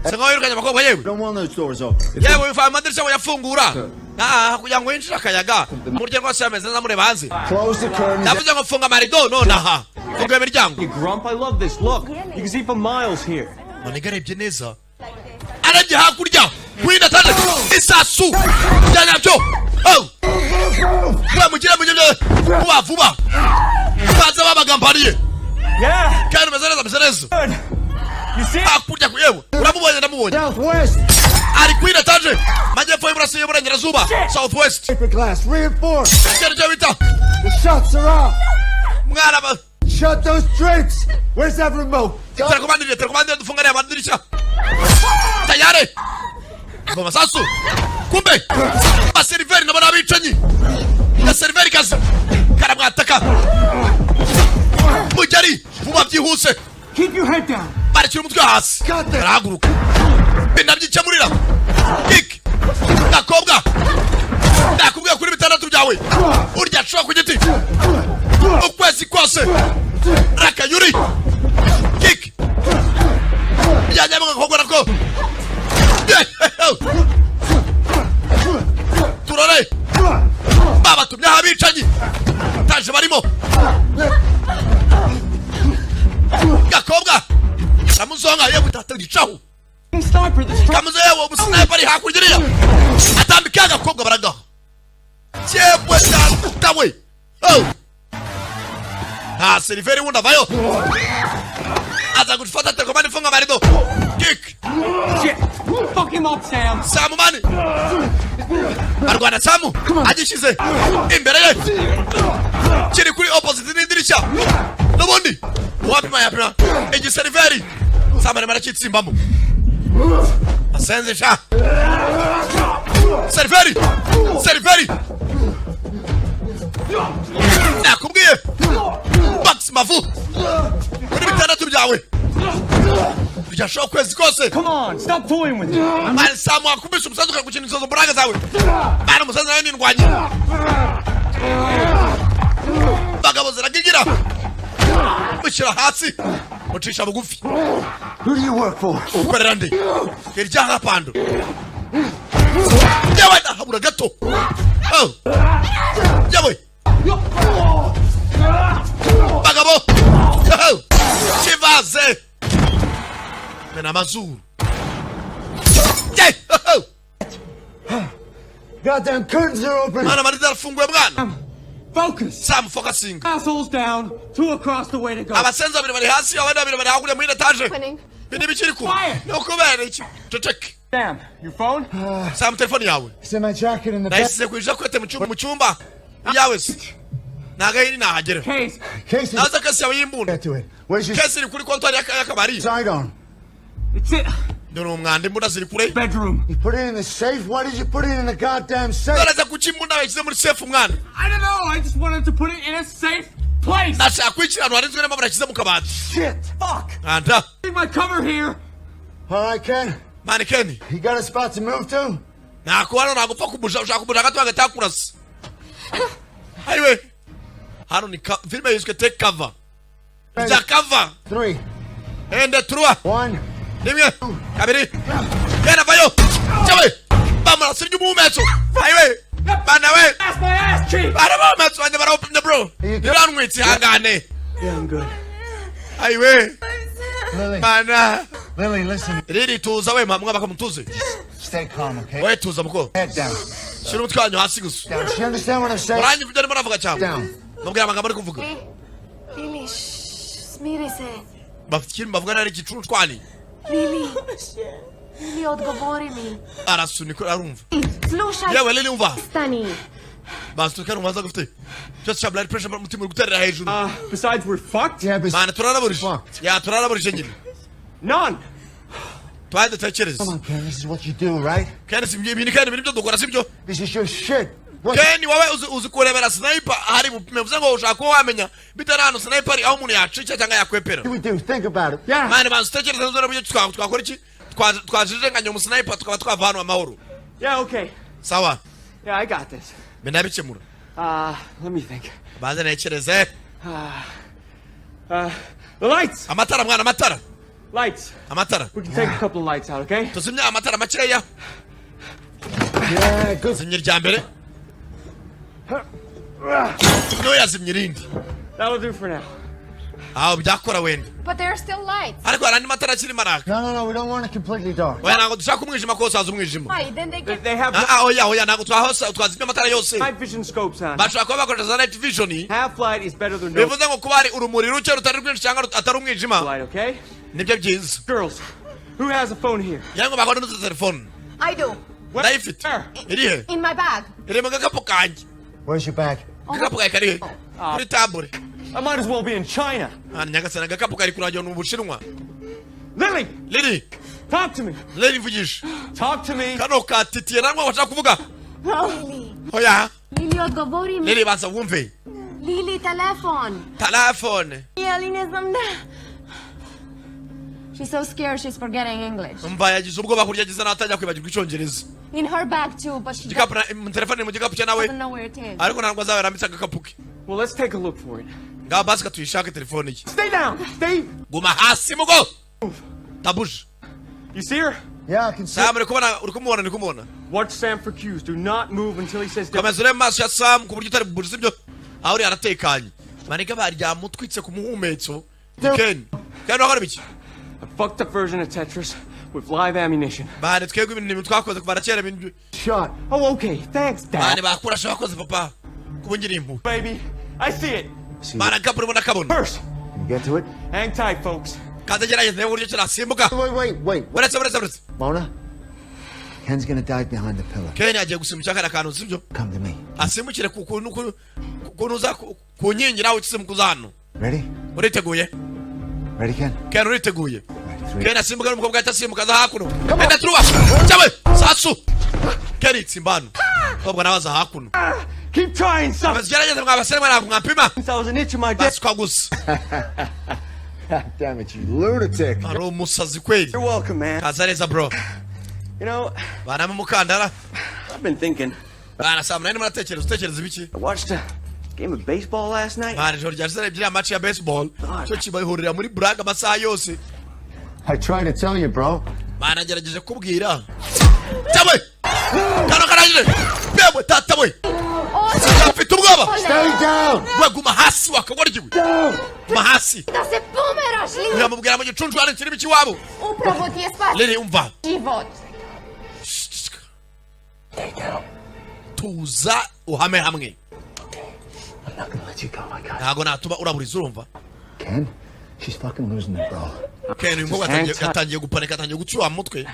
asa nkaho yirukanye abakobwa yewe. Don't want those doors open. Yewe, bivaye amadirishya ngo yafungura. Ah, kugira ngo winjire akayaga murya rwose yameze neza, mureba hanze. Close the curtains. Ndavuze ngo funga amarido nonaha, funga imiryango. You grump, I love this. Look, you can see for miles here. Maniga arebye neza, arebye hakurya wenda tande isasu bya nyabyo. Oh! Vuba mugire mugire vuba vuba, baza babagambaniye. Yeah! Kandi umeze neza, ameze neza. You see? Hakurya ku yewe, uramubonye? Ndamubonye. Southwest. Ari kuri etaje majyepfo y'uburasirazuba, y'uburengerazuba, south west. Paper glass reinforced. Icyo nicyo bita The shots are off. mwana ba Shut those drapes. Where's that remote? Telekomandire, telekomandire, dufungane amadirishya tayari ngo masasu. Kumbe baseriveri nabo ni abicanyi ya seriveri kazi karamwataka mugeri vuba byihuse. Keep your head down. Barekera umutwe hasi, barahaguruka binabyikemurira kiki gakobwa. Nakubwiye kuri bitandatu byawe urya ashobora ku giti ukwezi kose rakayuri kiki byanyama gakobwa nako turore babatumyeho abicanyi taje barimo gakobwa ramuzonga yewe tata gicaho. Sniper, this kamuze yewe, umusniper ari hakurya iriya atambika agakobwa baragaha yewe data we. Oh! Nta seriveri wundi avayo aza gufata telekomande, ifunga amarido kick. Shit. Fuck him up, Sam. Samu mani arwana, Samu agishyize imbere ye kiri kuri opposite n'idirishya n'ubundi uwapima yapima igiseriveri. Samu arimo arakitsimbamo asenze sha seriveri, seriveri nakubwiye box mavu kuri bitandatu byawe byashoboka ukwezi kose. Come on, stop toying with me. Mani Samu wakubise umusazi ukagukina izo mbaraga zawe mani, umusazi nawe nindwanye bagabo ziragigira mushyira hasi mucisha bugufi. Who do you work for? Ukorera nde? Iryaha pando yewe ndahabura gato. Oh. Yewe bagabo. Oh. Kivaze mena amazuru. Ye! Oh. Goddamn curtains are open. Mwana, amarido arafunguye mwana. Focus. Sam, focusing. Assholes down. Two across the way to go. Abasenzi babiri bari hasi, abandi babiri bari hakurya muri etaje. Ibi bikiri ku Quiet. ni ukubera iki? Ceceke. Sam, your phone? Sam, telefone yawe. It's in my jacket in the back. Nayisize ku ijakwete mu cyumba, mu cyumba iyawe se ntago iri nahagera. Case. Case is Naza case yawe y'imbunda. get to it. Where's your Case iri kuri kontwari y'akabari. sidearm? It's it. Dore umwanda, imbunda ziri kure. Bedroom. You put it in the safe? Why did you put it in the goddamn safe? Naraza kuki imbunda bayishyize muri safe mwana? I don't know. I just wanted to put it in a safe place. Nashaka kwikira ahantu harinzwe n'amabara yashyize mu kabati. Shit! Fuck. Mwanda. Need my cover here. All right, Ken. Mani Ken. You got a spot to move to? Ntako hano nagupfa kumusha, ushaka kumusha gato agatakurasa ayiwe. Hano ni filime yiswe Take Cover. Rya cover. Three, Un, deux, trois. One. Rimwe, kabiri, Ken avayo. Cyawe bamurasa iry'umuhumetso. Ayiwe bana we, bana b'umuhumetso wanjye barawupimye bro, birantwitse, ihangane. Yeah, I'm good. Ayiwe. Lily. Mana. Lily, listen. Riri, tuza we, mwa bakamutuze. Stay calm, okay? We tuza muko. Head down. Shyira umutwe wanyu hasi gusa. Down. Do you understand what I'm saying? Uranyumva ibyo arimo aravuga cyangwa? Down. Mubwira amagambo ari kuvuga. Lili, shh, smiri se. Bafite ikintu bavuga nari igicuncwani. Lili. Lili, odgovori mi. Arasunika, arumva. Slušaj. Yewe Lili, umva. Stani. Basunika, arumva aza gufite cyose cya blood pressure, umutima uri guterera hejuru. Besides, we're fucked. Yeah, but Mana, turaraburije ya, turaraburije nyine. None. Twari dutekereze. Come on, Ken. This is what you do, right? Ken, si ibintu, Ken, ibintu byo dukora sibyo? This is your shit. What? Ken, wowe uzi kurebera sniper hari bupime, bivuze ngo ushaka kuba wamenya bitewe n'ahantu sniper ari, aho umuntu yacica cyangwa yakwepera. Do we do? Think about it. Yeah. Mani, banza utekereze neza uburyo twakora iki, twajijenganya umusniper tukaba twava hano amahoro. Yeah, okay. Sawa. Yeah, I got this. Mbe nabikemura. Let me think. Banza ntekereze. The lights! Amatara mwana, amatara. Lights. Amatara. We can take a couple of lights out, okay? Tuzimya amatara makeya. Yeah, good. Zimya irya mbere, niwe yazimya irindi. That'll do for now. Aho byakora wenda. But there are still lights. Ariko hari andi matara akirimo araka. No. We don't want it completely dark. Oya, ntabwo dushaka umwijima kose, haza umwijima. Why? Then they They, get. they have Ah ah, oya oya, ntabwo twahose twazimya amatara yose. night vision scopes on. Bashobora kuba bakoresha za night vision. Half light is better than no Bivuze ngo kuba hari urumuri ruke rutari rwinshi cyangwa atari umwijima light, okay? nibyo byiza. Girls, who has a phone here? Cyangwa bakora n'utu telefone. I do. Ndayifite. Iri he? In my bag. Iri mu gakapu kanjye. Where's your bag? Agakapu kawe kari he? Kuri tabure. I might as well be in China. Ah, nyagasani, agakapu kari kurangira mu Bushinwa. Lily, Lily, talk to me. Lily, mvugisha. Talk to me. Kano katitiye namwe bashaka kuvuga. Lili. Oya. Lili, odgovori mi. Lily, banza wumve. Lili, telefon. Telefone. Ali ne znam da. She's so scared she's forgetting English. Umva, yagize ubwoba kurya yagize n'atangira kwibagirwa Icyongereza. In her bag too, but she Igikapu na telefone iri mu gikapu cye nawe. doesn't know where it is. Ariko ntabwo azaba yarambitse agakapu ke. Well, let's take a look for it. Ngaho basi katuyishake telefone ye. Stay down. Stay. Guma hasi mugo tabuje. You see her? Yeah, I can see. Sam, uri kubona, uri kumubona, uri kumubona. Watch Sam for cues. Do not move until he says. Komeza urebe mu maso ya Sam ku buryo utari bubuje, sibyo? Aho uri aratekanye, maniga baryamutwitse ku muhumetso. Ni Ken. Ken, wakora biki? A fucked up version of Tetris with live ammunition. Bane, twebwe ibintu ibintu twakoze kuva na kera, ibintu Shot. Oh, okay. Thanks, Dad. Bane bakurasha bakoze papa kuba ngira impuhwe. Baby, I see it. Bana, agakapu urimo ndakabona. First, Can you get to it? hang tight, folks. Kazagerageza ndebe uburyo kirasimbuka. Wait, wait, wait. Uretse, uretse, uretse. Mona? Ken's gonna dive behind the pillar. Ken agiye gusimbukira kariya kantu, sibyo? Come to me. Asimbukire ku nuza ku nkingi, nawe usimuka hano. Ready? Uriteguye? Ready, Ken? Ken, uriteguye? Right, three. Ken asimbuka n'umukobwa ahita asimbuka aza hakuno. Enda turuwa cyawe sasu. Ken itsimba hano, umukobwa nawe aza hakuno. Keep trying, son. Gerageza mwabasore mwe, ntabwo mwampima. Since I was an itch in my dick. Baswa gusa. God damn it, you lunatic. Ari umusazi kweli. You're welcome, man. Kaza neza bro. You know, Banamo umukandara. I've been thinking. Bana, saa 8 muratekereza, utekereza ibiki? I watched a game of baseball last night. Bana, ijoro ryashize narebye iriya match ya baseball cyo kibahurira muri buraga amasaha yose. I tried to tell you, bro. Bana, ngerageje kubwira cyawe kano karangije bewe tata we afite ubwoba. Stay down! We, guma hasi wakagoryiwe, guma hasi. Da se pomeraš, Lili! Uramubwira mu gicuncu hano kirimo ikiwabo. Upravo ti je spas Lili, umva. život. Stay down. Tuza, uhame hamwe. I'm not gonna let you go. I got Ntabwo natuma uraburiza, urumva? Ken, she's fucking losing it, bro. Ken, uyu mukobwa yatangiye gupanika, atangiye gucyuha mu mutwe.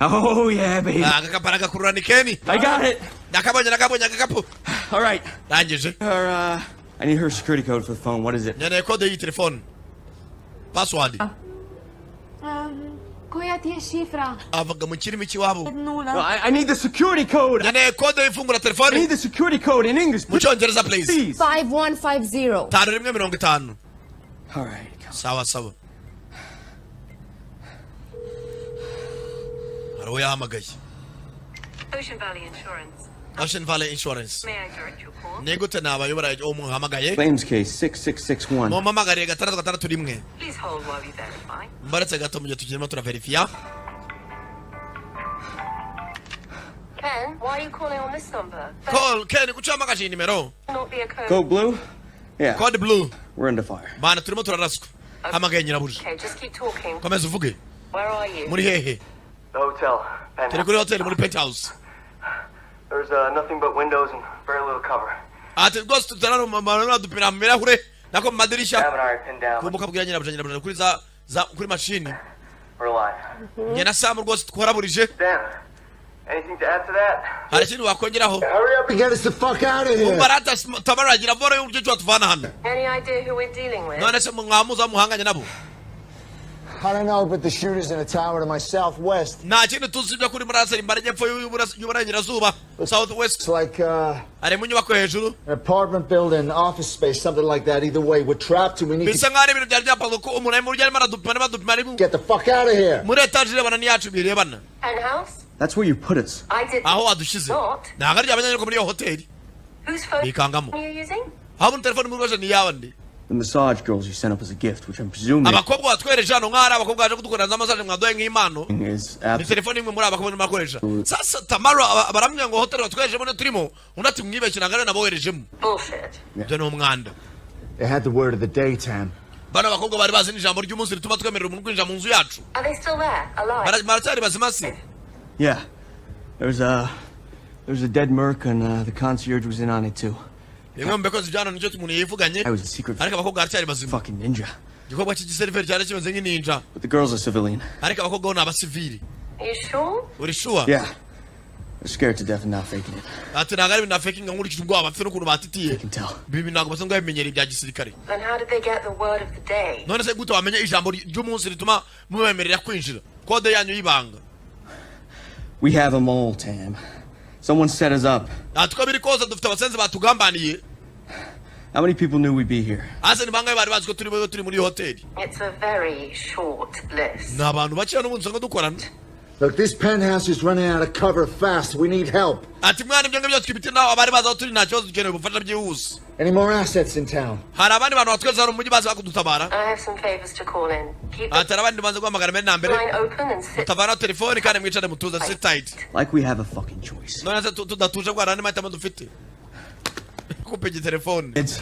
Oh, yeah, baby. Agakapu aragakurura, ni Ken. I got it. Nakabonye, nakabonye agakapu. All right. Rangije. Her, I need her security code for the phone. What is it? Nkeneye kode y'iyi telefone, password. Koja ti je šifra? Avuga mu kirimi cy'iwabo. Nula. No, I need the security code. Nkeneye kode y'ifungura I telefone. need the security code in English. Mu Cyongereza, please. Please. 5150. 5150. All right. Sawa sawa. Hari uwo yahamagaye. Ocean Valley Insurance. Ocean Valley Insurance. May I direct your call? Ni gute nabayobora uwo muhamagaye? Claims case 6661. Mumpamagariye 661. Please hold while we verify. Mbaretse gato mu gihe tukirimo turaverifiya. Ken, why are you calling on this number? Call Ken, kuki uhamagaje iyi nimero? Not be a code. Code blue? Yeah. Code blue. We're under fire. Bana, turimo turaraswa, hamagaye nyirabuja. Okay, just keep talking. Komeza uvuge. Where are you? Muri hehe? The hotel. Turi kuri hoteli muri penthouse. There's nothing but windows and very little cover. Ati rwose tutararudupira mu birahure nako mu madirishya. Sam and I are pinned down. Kumbuka bwira nyirabuja, nyirabuja kuri za kuri mashini. We're alive. Njye na Sam rwose twaraburije. Sam, anything to add to that? Hari ikintu wakongeraho? Hurry up and get us the fuck out of here. Umva rata Tamara, gira vora y'uburyo watuvana hano. Any idea who we're dealing with? None se mwamuza muhanganye nabo? I don't know, but the shooter's in a tower to my southwest. Nta kintu tuzi ibyo kuri muraseri majyepfo y'uburengerazuba, south west. It's like Ari mu nyubako hejuru. an apartment building, office space, something like that. Either way, we're trapped and we need Bisa to nkaho ari ibintu byari byapanzwe ko umuntu arimo arimo aradupima, arimo adupima, ari get the fuck out of here. muri etaje irebana n'iyacu birebana. Penthouse? That's where you put us. I did Aho wadushyize. not. Ntabwo ari abanyarwanda muri iyo hoteli. Whose phone Bikangamo. are you using? Aho muri telefone muri ni yawe ndi? The massage girls you sent up as a gift, which I'm presuming Abakobwa batwereje hano nk'aho ari abakobwa baje kudukorera za massage mwaduhaye nk'impano. is Ni absolutely telefone imwe muri aba bakobwa bakoresha. Sasa Tamara baramubwira ngo hoteli batwereje niyo turimo, undi ati mwibeshye, ntabwo ariyo naboherejemo. Bullshit. Ibyo ni umwanda. They had the word of the day, Tam. Bano bakobwa bari bazi n'ijambo ry'umunsi rituma twemerera umuntu kwinjira mu nzu yacu. Are they still there? Alive? Baracyari bazima se? Yeah. There's a dead merc and the concierge was in on it too. Bimwe mu bikozi bya hano nicyo umuntu yivuganye. I was a secret Ariko abakobwa baracyari bazima. fucking ninja. Igikorwa cy'igiseriveri cyari kimeze nk'ininja. But the girl's a civilian. Ariko abakobwa bo ni abasivili. Are you sure? Uri sure? Yeah. They're scared to death and not faking it. Ati ntabwo ari ibintu nafakinga nkurikije ubwoba bafite n'ukuntu batitiye. I can tell. Ibi bintu ntabwo basanzwe babimenyereye ibya gisirikare. Then how did they get the word of the day? None se gute wamenya ijambo ry'umunsi rituma mubemerera kwinjira, kode yanyu y'ibanga? We have them all, Tam. Someone set us up. Ati uko biri kose dufite abasenzi batugambaniye. How many people knew we'd be here? Ase ni bangahe bari bazi ko turi muri iyi hoteli? It's a very short list. Ni abantu bakeya n'ubundi usanga dukorana. Look, this penthouse is running out of cover fast. We need help. Ati mwana, ibyo ngibyo twibite naho abari bazi aho turi, nta kibazo, dukeneye ubufasha byihuse. Any more assets in town? Hari abandi bantu batweza hano mu mujyi bazi bakudutabara? I have some favors to call in. Keep the Ati hari abandi banze guhamagara mbere na mbere. line open and sit Mutavanaho telefoni kandi mwicare mutuze, sit tight. Like we have a fucking choice. None se tudatuje bwana, andi mahitamo dufite? Kupega telefone. It's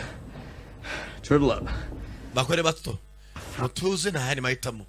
turtle up. Bakore bato, mutuze, nta yandi mahitamo.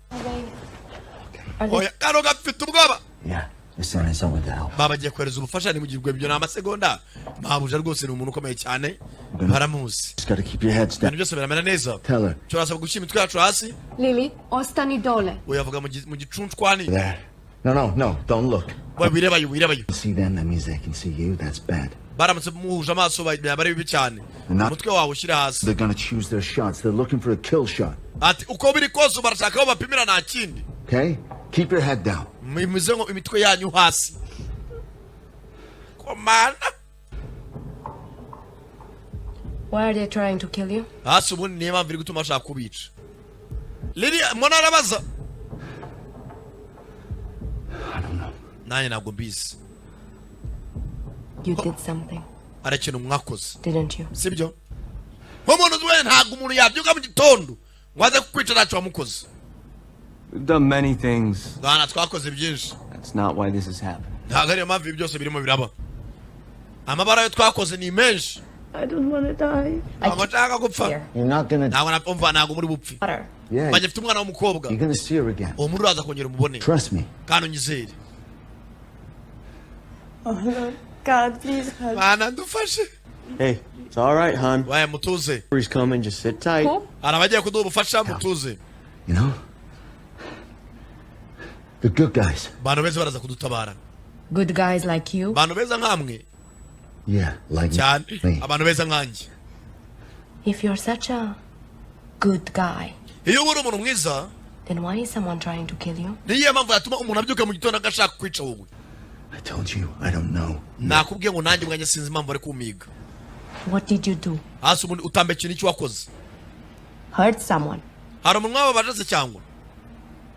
Oya, kano gafite ubwoba. Yeah, they're sending someone to help. Baba bagiye kohereza ubufasha nimugirwe, ibyo ni amasegonda. Mabuja rwose ni umuntu ukomeye cyane, baramuzi. Just gotta keep your heads down. Ibintu byose biramera neza. Tell her Turasabwa gushyira imitwe yacu hasi. Lily, ostani dole. Uyavuga mu gicuncwani. that. No, no, no, don't look. We wirebayo, wirebayo. See them, that means they can see you. That's bad. Baramutse muhuje amaso byaba ari bibi cyane. Umutwe wawe ushyire hasi. They're gonna choose their shots. They're looking for a kill shot. Ati uko biri kose barashaka aho bapimira, nta kindi. Okay? Keep your head down. Mumize ngo imitwe yanyu hasi komana. Why are they trying to kill you? Hasi ubundi niyo mpamvu iri gutuma bashaka kubica Liliya mbona arabaza? Nanjye ntabwo mbizi. You did something, Hari ikintu mwakoze, didn't you? Sibyo? Nk'umuntu uzi wese, ntabwo umuntu yabyuka mu gitondo ngo aze kukwica ntacyo wamukoze. We've done many things. Bwana, twakoze byinshi. That's not why this is happening. Ntabwo ariyo mpamvu ibi byose birimo biraba. Amabara yo twakoze ni menshi. I don't want to die. Ntabwo nshaka gupfa. You're not gonna. Ntabwo napfa, ntabwo muri bupfe. Yeah, Bagifite umwana w'umukobwa. you're gonna see her again. Uwo muri uraza kongera umubone. Trust me. Kandi unyizere. Oh Lord, God, please help. Bana, ndufashe. Hey, it's all right, hon. Waye, mutuze. He's coming. Just sit tight. Hari abagiye kuduha ubufasha, mutuze. You know? The good guys. Abantu beza baraza kudutabara. Good guys like you. Abantu beza nkamwe. Yeah, like Cyane. Me. Abantu beza nkanjye. If you're such a good guy, Iyo uba uri umuntu mwiza, then why is someone trying to kill you? Niyo mpamvu yatuma umuntu abyuka mu gitondo agashaka kwica wowe? I told you, I don't know. Nakubwiye ngo nanjye ubwanjye sinzi impamvu bari kumiga. What did you do? Hasi ubundi utambe ikintu icyo wakoze? Hurt someone, Hari umuntu mwababaje se cyangwa?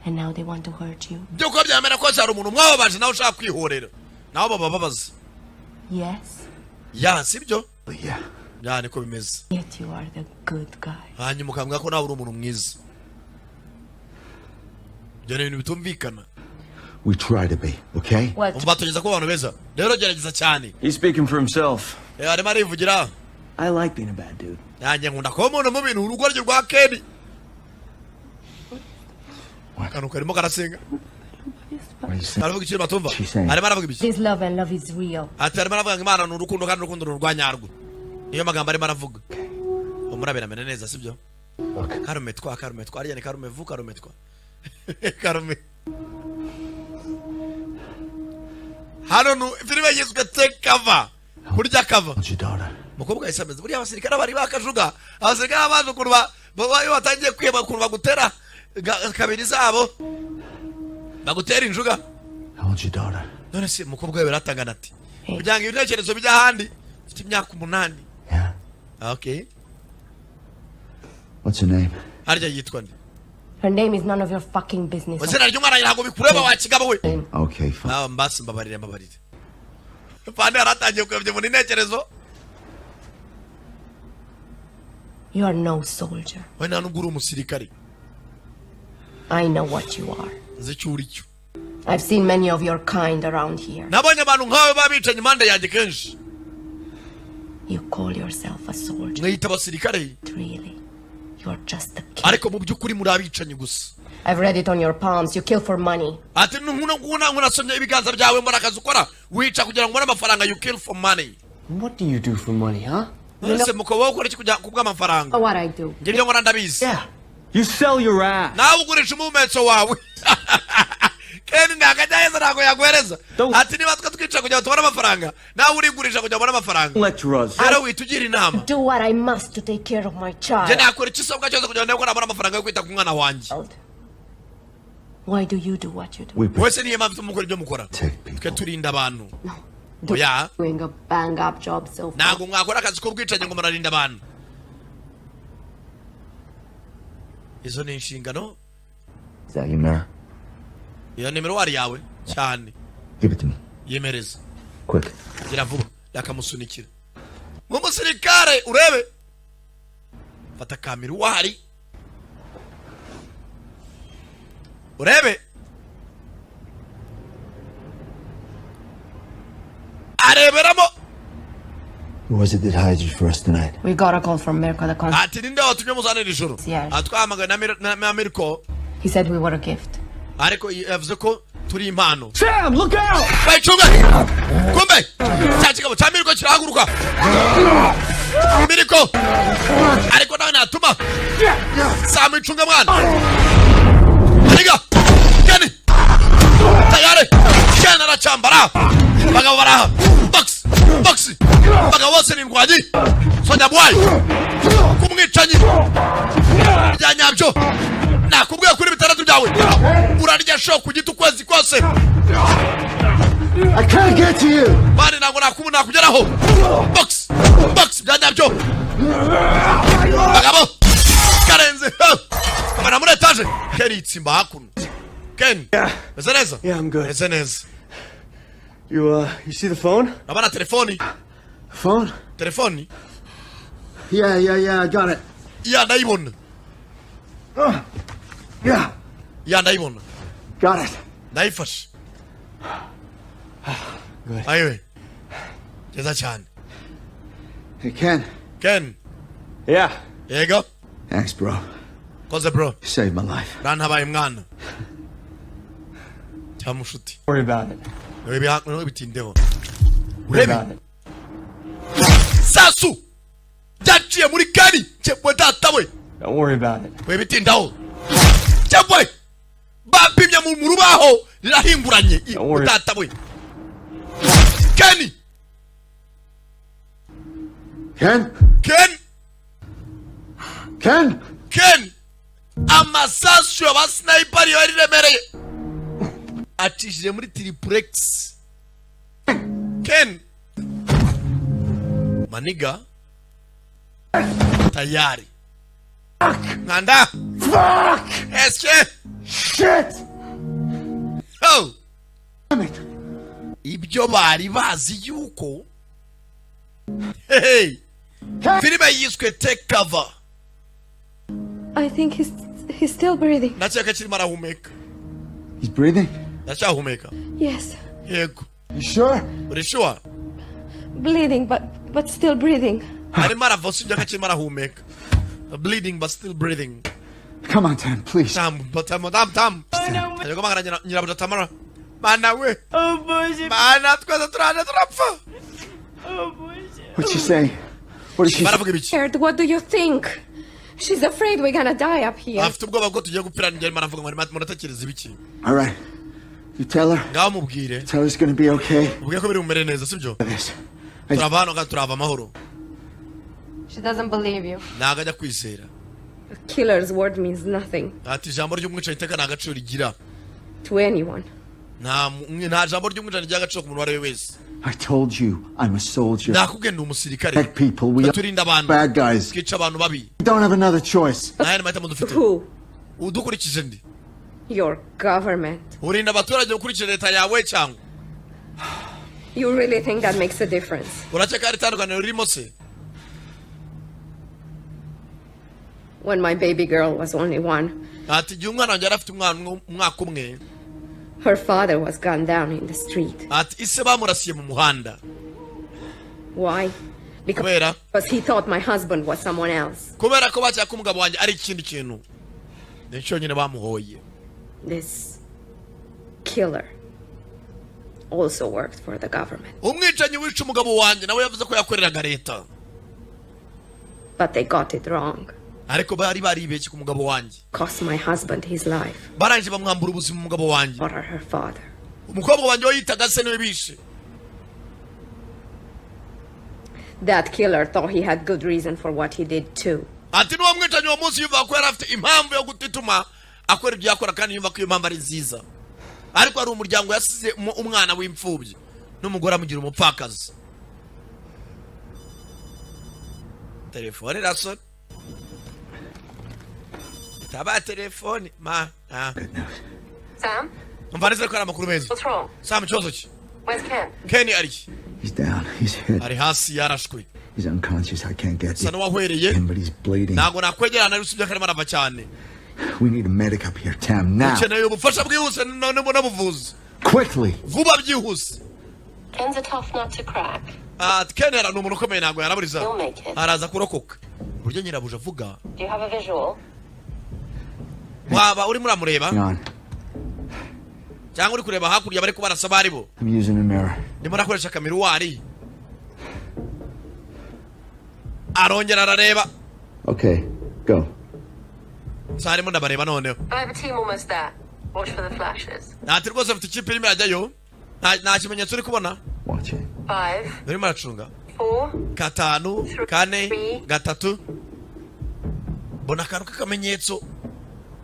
And now they want to hurt you? Byo kuba byamera kose hari umuntu mwababaje nawe ushaka kwihorera, nawe babababaza. Yes. Ya, sibyo? Yeah. Ya, niko bimeze. Yet you are the good guy. Hanyuma ukambwira ko nawe uri umuntu mwiza. Ibyo ni ibintu bitumvikana. We try to be, okay? What? Umva, tugeza kuba abantu beza rero, gerageza cyane. He's speaking for himself. Arimo arivugira. I like being a bad dude. Nanjye nkunda kuba umuntu mubi. Ni urugo rye rwa Keni, akantu karimo karasenga. What are you saying? Aravuga ikintu batumva. She's saying- Arimo aravuga ibiki? This love and love is real. Ati arimo aravuga ngo Imana ni urukundo kandi urukundo ni urwa nyarwo. Niyo magambo arimo aravuga. Umurabera amera neza, sibyo? Look, Karumetwa, karumetwa, ariya ni karumevu, karumetwa, karume. Hano nu filime yiswe Take Cover, kurya cover. what's your daughter? Umukobwa yahise ameze buriya abasirikare bari bakajuga, abasirikare baje ukuntu iyo batangiye kwiheba, ukuntu bagutera kabiri zabo, bagutera injuga. How old's your daughter? None se umukobwa we biratangana ati kugira ngo ibitekerezo bijye ahandi? Ufite imyaka 8. Yeah. Okay. What's her name? Harya yitwa nde? Her name is none of your fucking business. Izina ry'umwana ntabwo bikureba, wa kigabo we. Okay, fine. Ah, mbasi mbabarire, mbabarire. Pande yaratangiye kuyobya umuntu intekerezo. You are no soldier. We nta nubwo uri umusirikare. I know what you are. Nzi icyo uri cyo. I've seen many of your kind around here. Nabonye abantu nkawe babicanyi impande yanjye kenshi. You call yourself a soldier. Mwiyita abasirikare. Really? You are just a kid. Ariko mu by'ukuri muri abicanyi gusa. I've read it on your palms. You kill for money. Ati nkuna nkuna nkunasomye ibiganza byawe, mbona akazi ukora, wica kugira ngo ubone amafaranga. You kill for money. What do you do for money, huh? None se mukaba wowe ukora iki kugira kubw'amafaranga? What I do. Njye ibyo nkora ndabizi. Yeah. You sell your ass. Nawe ugurisha umuhumetso wawe. Kendi ntabwo ajya heza, ntabwo yaguhereza. Don't- Ati niba twe twica kugira ngo tubone amafaranga, nawe urigurisha kugira ngo ubone amafaranga. Lecture us. Rero wihita ugira inama. Do what I must to take care of my Njye child. nakora icyo usabwa cyose kugira ngo ndebe ko nabona amafaranga yo kwita ku mwana wanjye. Why do you do what you do? We Wese niyo mpamvu mukora ibyo mukora. protect people. Twe turinda abantu. Oya. Doing a bang up job so far. Ntabwo mwakora akazi k'ubwicanyi ngo murarinda abantu. Izo ni inshingano. Is that your mirror? Iyo nimero wari yawe cyane. Give it to me. Yemereza. Quick. Gira vuba. Yakamusunikira nk'umusirikare. Urebe, fata kamiriwari urebe areberamo. Who was it that hired you for us tonight? We got a call from Mirko the concierge. Ati ninde watumye muzanira ijoro? Yes. Atwahamagaye na Mirko. He said we were a gift. Ariko yavuze ko turi impano. Sam, look out! Bayicunga. Kumbe cya kigabo cya Miriko kirahaguruka. Miriko ariko nawe natuma Samu icunga mwana. Ariga Keni tayari. Keni aracambara. Bagabo baraha box box. Bagabo bose ni indwanyi. Sonya bwayi kumwicanyi bya nyabyo. Nakubwiye kuri bitandatu byawe urarya sho ku giti ukwezi kose. I can't get to you! Bari ntabwo nakugeraho. Box box bya nyabyo. Bagabo karenze kamera muri etaje. Ken yitsimba hakuno. Ken, meze neza? Yeah, I'm good. Meze neza. You see the phone? Urabona telefoni? Phone? Telefoni. Yeah, I got it. Ya, ndayibona. Yeah, Ya, ndayibona. got it. Ndayifashe. Good. Ayiwe, byiza cyane. Hey, Ken. Ken. Yeah. Yego. Thanks, bro. Koze, bro. You saved my life. Urantabaye mwana cyangwa mushuti. Worry about it. Ntibitindeho. Worry Urebe. about it. Sasu byaciye muri kari cyebwe data we. Don't worry about it. Webitindaho cyebwe. Bapimye mu rubaho rirahinguranye. Don't worry. Data we, Keni. Ken? Ken. Ken? Ken, amasasu y'abasniper yari remereye acishije muri triplex. Ken maniga tayari nkanda. Fuck! Eske. Shit! Oh. Damn it! Ibyo bari bazi yuko Hey, filime yiswe Take Cover. I think he's still breathing. Ndakeka kirimo arahumeka. He's breathing? Ndacyahumeka. Yes, Yego. You sure? Uri sure? Bleeding, but still breathing. Arimo arava, usibye ko akirimo arahumeka. Bleeding but still breathing. Come on, Tam, please. Tam, tam, tam, tam. Ajya guhamagara nyirabuja Tamara. Mana we! Mana, twese turaje turapfa. What's she saying? What is she Baravuga ibiki? Scared, what do you think? She's afraid we're gonna die up here. Afite ubwoba bwo tugiye gupfira. Njye arimo aravuga ngo muratekereza ibiki? All right. You tell her. Ngaho mubwire. Tell her it's gonna be okay. Ubwiye ko biri bumere neza, sibyo? This. Turava hano kandi turava amahoro. She doesn't believe you. Ntabwo ajya kwizera. A killer's word means nothing Ati ijambo ry'umwicanyi iteka nta gaciro rigira to anyone. Nta jambo ry'umwicanyi rigira agaciro ku muntu uwo ari we wese. I told you I'm a soldier. Nakubwiye, ndi umusirikare. Protect people. We are Turinda abantu. bad guys. Twica abantu babi. We don't have another choice. Nta yandi mahitamo dufite. Who? Udukurikije ndi Your government. Urinda abaturage ukurikije leta yawe cyangwa You really think that makes a difference? Urakeka hari itandukaniro ririmo se? When my baby girl was only 1, Ati igihe umwana wanjye yari afite umwana umwaka umwe, her father was gunned down in the street. Ati ise bamurasiye mu muhanda. Why? Kubera Because he thought my husband was someone else. Kubera ko bakeka ko umugabo wanjye ari ikindi kintu, ni cyo nyine bamuhoye. This killer also worked for the government. Umwicanyi wica umugabo wanjye nawe yavuze ko yakoreraga leta. But they got it wrong. Ariko bari baribeshye ku mugabo wanjye. Cost my husband his life. Barangije bamwambura ubuzima umugabo wanjye. Or her father. Umukobwa wanjye we yitaga se niwe bishe. That killer thought he had good reason for what he did too. Ati n'uwo mwicanyi uwo munsi yumva ko yari afite impamvu yo gutuma akora ibyo yakora, kandi yumva ko iyo mpamvu ari nziza, ariko hari umuryango yasize umwana w'imfubyi n'umugore amugira umupfakazi. Telefone irasona, itaba telefone ma ah. Sam? Umva, neza ko ari amakuru meza. What's wrong? Sam, ikibazo ki? Where's Ken? Ken ari he? He's down. He's hit. Ari hasi, yarashwe. He's unconscious. I can't get Asa to n'uwahwereye. him, but he's bleeding. Ntabwo nakwegerana, usibye ko arimo arava cyane. We need a medic up here, Tam, now. Ukeneye ubufasha bwihuse n'ubuvuzi. Quickly. Vuba byihuse. Ken's a tough nut to crack. Ah, Ken ni umuntu ukomeye, ntabwo yaraburiza. He'll make it. Araza kurokoka, uburyo nyirabuja avuga. Do you have a visual? Waba urimo uramureba Hang on. cyangwa uri kureba hakurya bari kubarasa abo ari bo? I'm using a mirror. Ndimo nakoresha akamiruwari. Arongera arareba. Okay, go. Sa arimo ndabareba noneho. I have a team almost there. Watch for the flashes. Ntati rwose afite ikipe irimo irajyayo. Nta kimenyetso uri kubona? Watch it. 5, Urimo aracunga. 4, Gatanu, kane, gatatu, mbona akantu k'akamenyetso.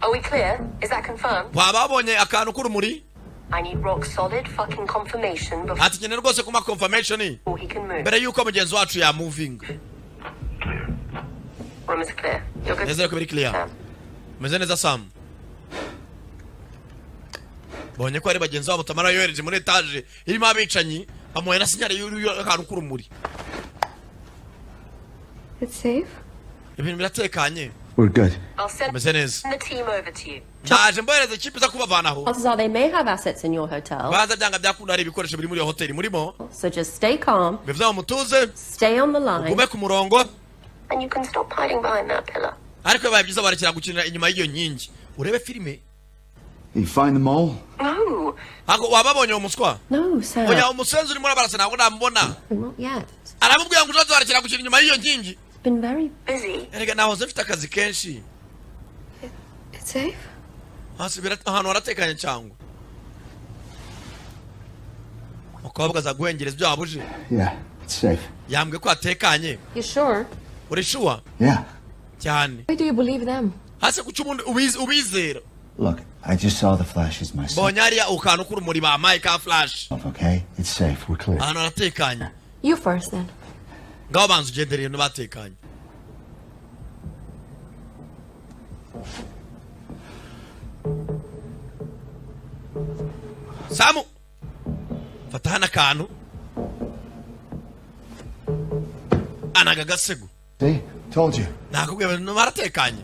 Are we clear? Is that confirmed? Waba wabonye akantu k'urumuri? I need rock solid fucking confirmation before Ati nkeneye rwose kuma confirmation he can move. mbere y'uko mugenzi wacu yamuvinga. Room is clear. You're good. Nizere ko biri clear. Sam. Meze neza, Sam. Bonye ko ari bagenzi babo Tamara yohereje muri etaje irimo abicanyi, bamuhaye na signal y'akantu k'urumuri. It's safe? Ibintu biratekanye. We're good. I'll send Meze neza. the team over to you. Ndaje mbohereza ikipe iza kubavanaho. Chances are they may have assets in your hotel. Baza byanga byakunda hari ibikoresho biri muri iyo hoteli murimo. So just stay calm, Bivuze ngo mutuze, stay on the line. ugume ku murongo. And you can stop hiding behind that pillar. Ariko bibaye byiza barekera gukinira inyuma y'iyo nkingi urebe filime. You find the mole? No. Ntabwo wababonye uwo muswa? No, Sam. Oya, umusenzi urimo urabarasa ntabwo namubona. Not yet. Aramubwira ngo uzaze barekera gukina inyuma y'iyo nkingi. It's been very Busy. Erega nahoze mfite akazi kenshi. It's safe? Hasi ahantu haratekanye cyangwa umukobwa aza guhengereza ibyo wabuje? Yeah, it's safe. Yambwiye ko hatekanye. You sure? Uri sure? Yeah. Cyane. Why do you believe them? Hasi kuki ubundi ubizera? Look, I just saw the flashes myself. Mbonye hariya ukantu k'urumuri bampaye ka flash. Okay? It's safe. We're clear. Ahantu haratekanye. You first then. Ngaho banza ugendereye ntibatekanye. Samu, fata hano akantu. Anaga agasego. See? Told you. Nakubwiye, abantu baratekanye.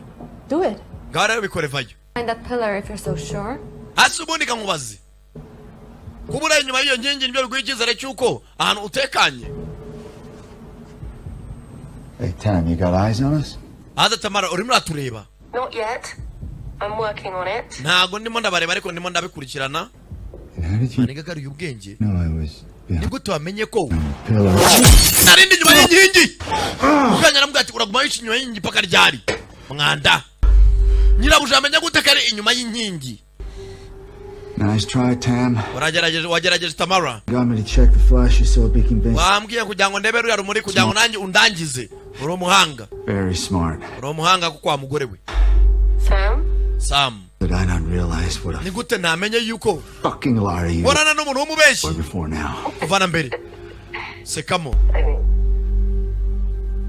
Do it. Ngaho rero bikore, vayo. Find that pillar if you're so sure. Hasi ubundi kamubaze, kuba uri inyuma y'iyo nkingi nibyo biguha icyizere cy'uko ahantu utekanye? Hey, Tam, you got eyes on us? Haza Tamara, urimo uratureba? Not yet. I'm working on it. Ntabwo ndimo ndabareba, ariko ndimo ndabikurikirana. And how did you Maniga agaruye ubwenge. know I was behind Ni gute wamenye ko the pillar? narindi inyuma y'inkingi? Ukanya aramubwira ati: "Uraguma wica inyuma y'inkingi paka ryari, mwanda?" Nyirabuja amenya gute ko ari inyuma y'inkingi? Nice try, Tam. Wagerageje, wagerageje, Tamara. Got me to check the flashes so I'd be convinced. Wambwiye kugira ngo ndebe ruriya rumuri kugira ngo nanjye undangize. Uri umuhanga. Very smart. Uri umuhanga kuko wa mugore we. Sam? Sam. Did I not realize what a Ni gute ntamenye yuko fucking liar you nkorana n'umuntu w'umubeshyi were before now? kuva na mbere? Sekamo. I mean,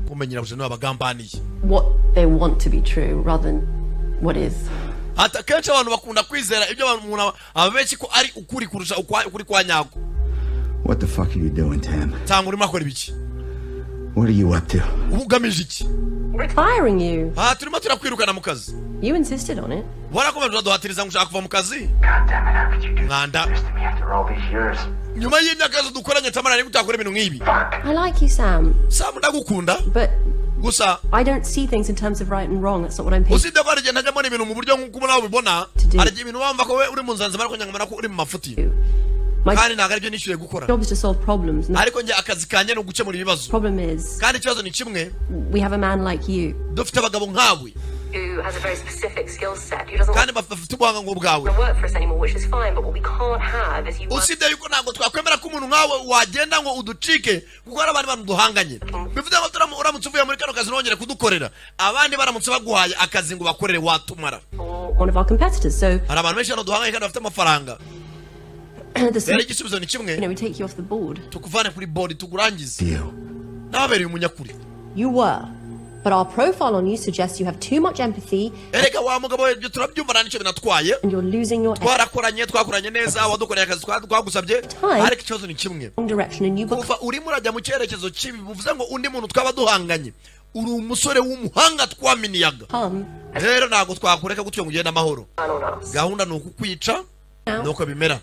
Kumbe nyirabuja niwe abagambaniye. What they want to be true rather than what is. Ati akenshi abantu bakunda kwizera ibyo abantu umuntu ababeshyi ko ari ukuri kurusha ukuri kwa nyako. What the fuck are you doing, Tam? Cyangwa urimo akora ibiki? What are you up to? Uba ugamije iki? Firing you. Aha turimo turakwirukana mu kazi. You insisted on it. Warakomeje uraduhatiriza ngo ushaka kuva mu kazi. God damn it, how could you do Mwanda. this to me after all these years? Nyuma y'imyaka yose dukoranye, Tamara, nigute utakora ibintu nk'ibi? I like you, Sam, Sam, ndagukunda. but Gusa I don't see things in terms of right and wrong. That's not what I'm paid usibye ko hari igihe ntajya mbona ibintu mu buryo nk'uko nawe ubibona. To do. Hari igihe ibintu wumva ko we uri mu nzira nzima, ariko nyamara ko uri mu mafuti. to. My Kandi ntabwo aribyo nishyuye gukora. job is to solve problems. And the Ariko njye akazi kanjye ni ugukemura ibibazo. problem is, Kandi ikibazo ni kimwe. we have a man like you. Dufite abagabo nkawe. Who has a very specific skill set, who doesn't Kandi bafite ubuhanga nk'ubwawe. want to work for us anymore, which is fine, but what we can't have is you work Usibye yuko ntabwo twakwemera ko umuntu nkawe wagenda ngo uducike, kuko hari abandi bantu duhanganye. Bivuze ngo uramutse uvuye muri kano kazi ntongere kudukorera, abandi baramutse baguhaye akazi ngo bakorere, watumara. for One of our competitors. So Hari abantu benshi hano duhanganye kandi bafite amafaranga. the Rero igisubizo ni kimwe. we take you off the board. Tukuvane kuri board, tukurangize. You. Nababereye umunyakuri. You were. But our profile on you suggests you have too much empathy Erega wa mugabo we, ibyo turabyumva, nta nicyo binatwaye. and you're losing your Twarakoranye, twakoranye neza, wadukoreye akazi twagusabye, ariko ikibazo ni kimwe. wrong direction and you become Kuva urimo urajya mu cyerekezo kibi, bivuze ngo undi muntu twaba duhanganye, uri umusore w'umuhanga twaminiyaga. Rero ntabwo twakureka gutyo ngo ugende amahoro. on us. Gahunda ni ukukwica, nuko bimera.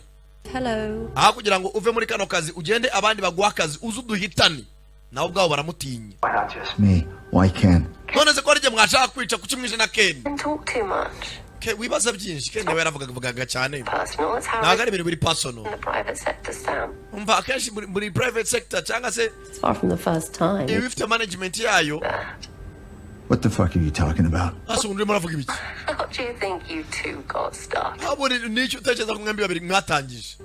Hello. Aho kugira ngo uve muri kano kazi ugende abandi baguha akazi, uze uduhitane. Nawe ubwabo baramutinya. Why not just Me? Why Ken? None se ko ari igihe mwashaka kwica, kuki mwishe na Ken? And talk too much. Ke wibaza byinshi. Ken nawe yaravugaga cyane. Personal. It's how Ntabwo ari ibintu biri personal. in the private sector, Sam. Umva, akenshi muri private sector cyangwa se It's far from the first time. iba ifite management yayo. That. What the fuck are you talking about? Hasi ubundi urimo uravuga ibiki? How do you think you two got started? Ntabwo nicyo utekereza ko mwembi babiri mwatangije?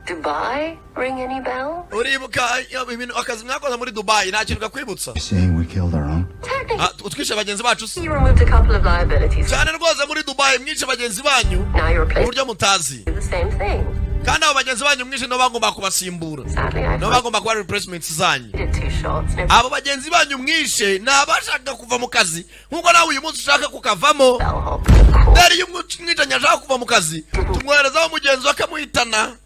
Dubai? Ring any bell? Uribuka ibintu akazi mwakoze muri Dubai? Nta kintu kakwibutsa? You're saying we killed our own? Technically, Ah, utwishe bagenzi bacu se? you removed a couple of liabilities. Cyane rwose, muri Dubai mwishe bagenzi banyu Now you're mu replacing buryo mutazi. the same thing. Kandi abo bagenzi banyu mwishe nibo bagomba kubasimbura. Sadly, I Nibo bagomba kuba replacements zanyu. did two shots. No Abo bagenzi banyu mwishe ni abashaka kuva mu kazi nk'uko nawe uyu munsi ushaka kukavamo. Bellhop. Of course. Rero iyo umwicanyi ashaka kuva mu kazi, tumwoherezaho mugenzi we akamuhitana.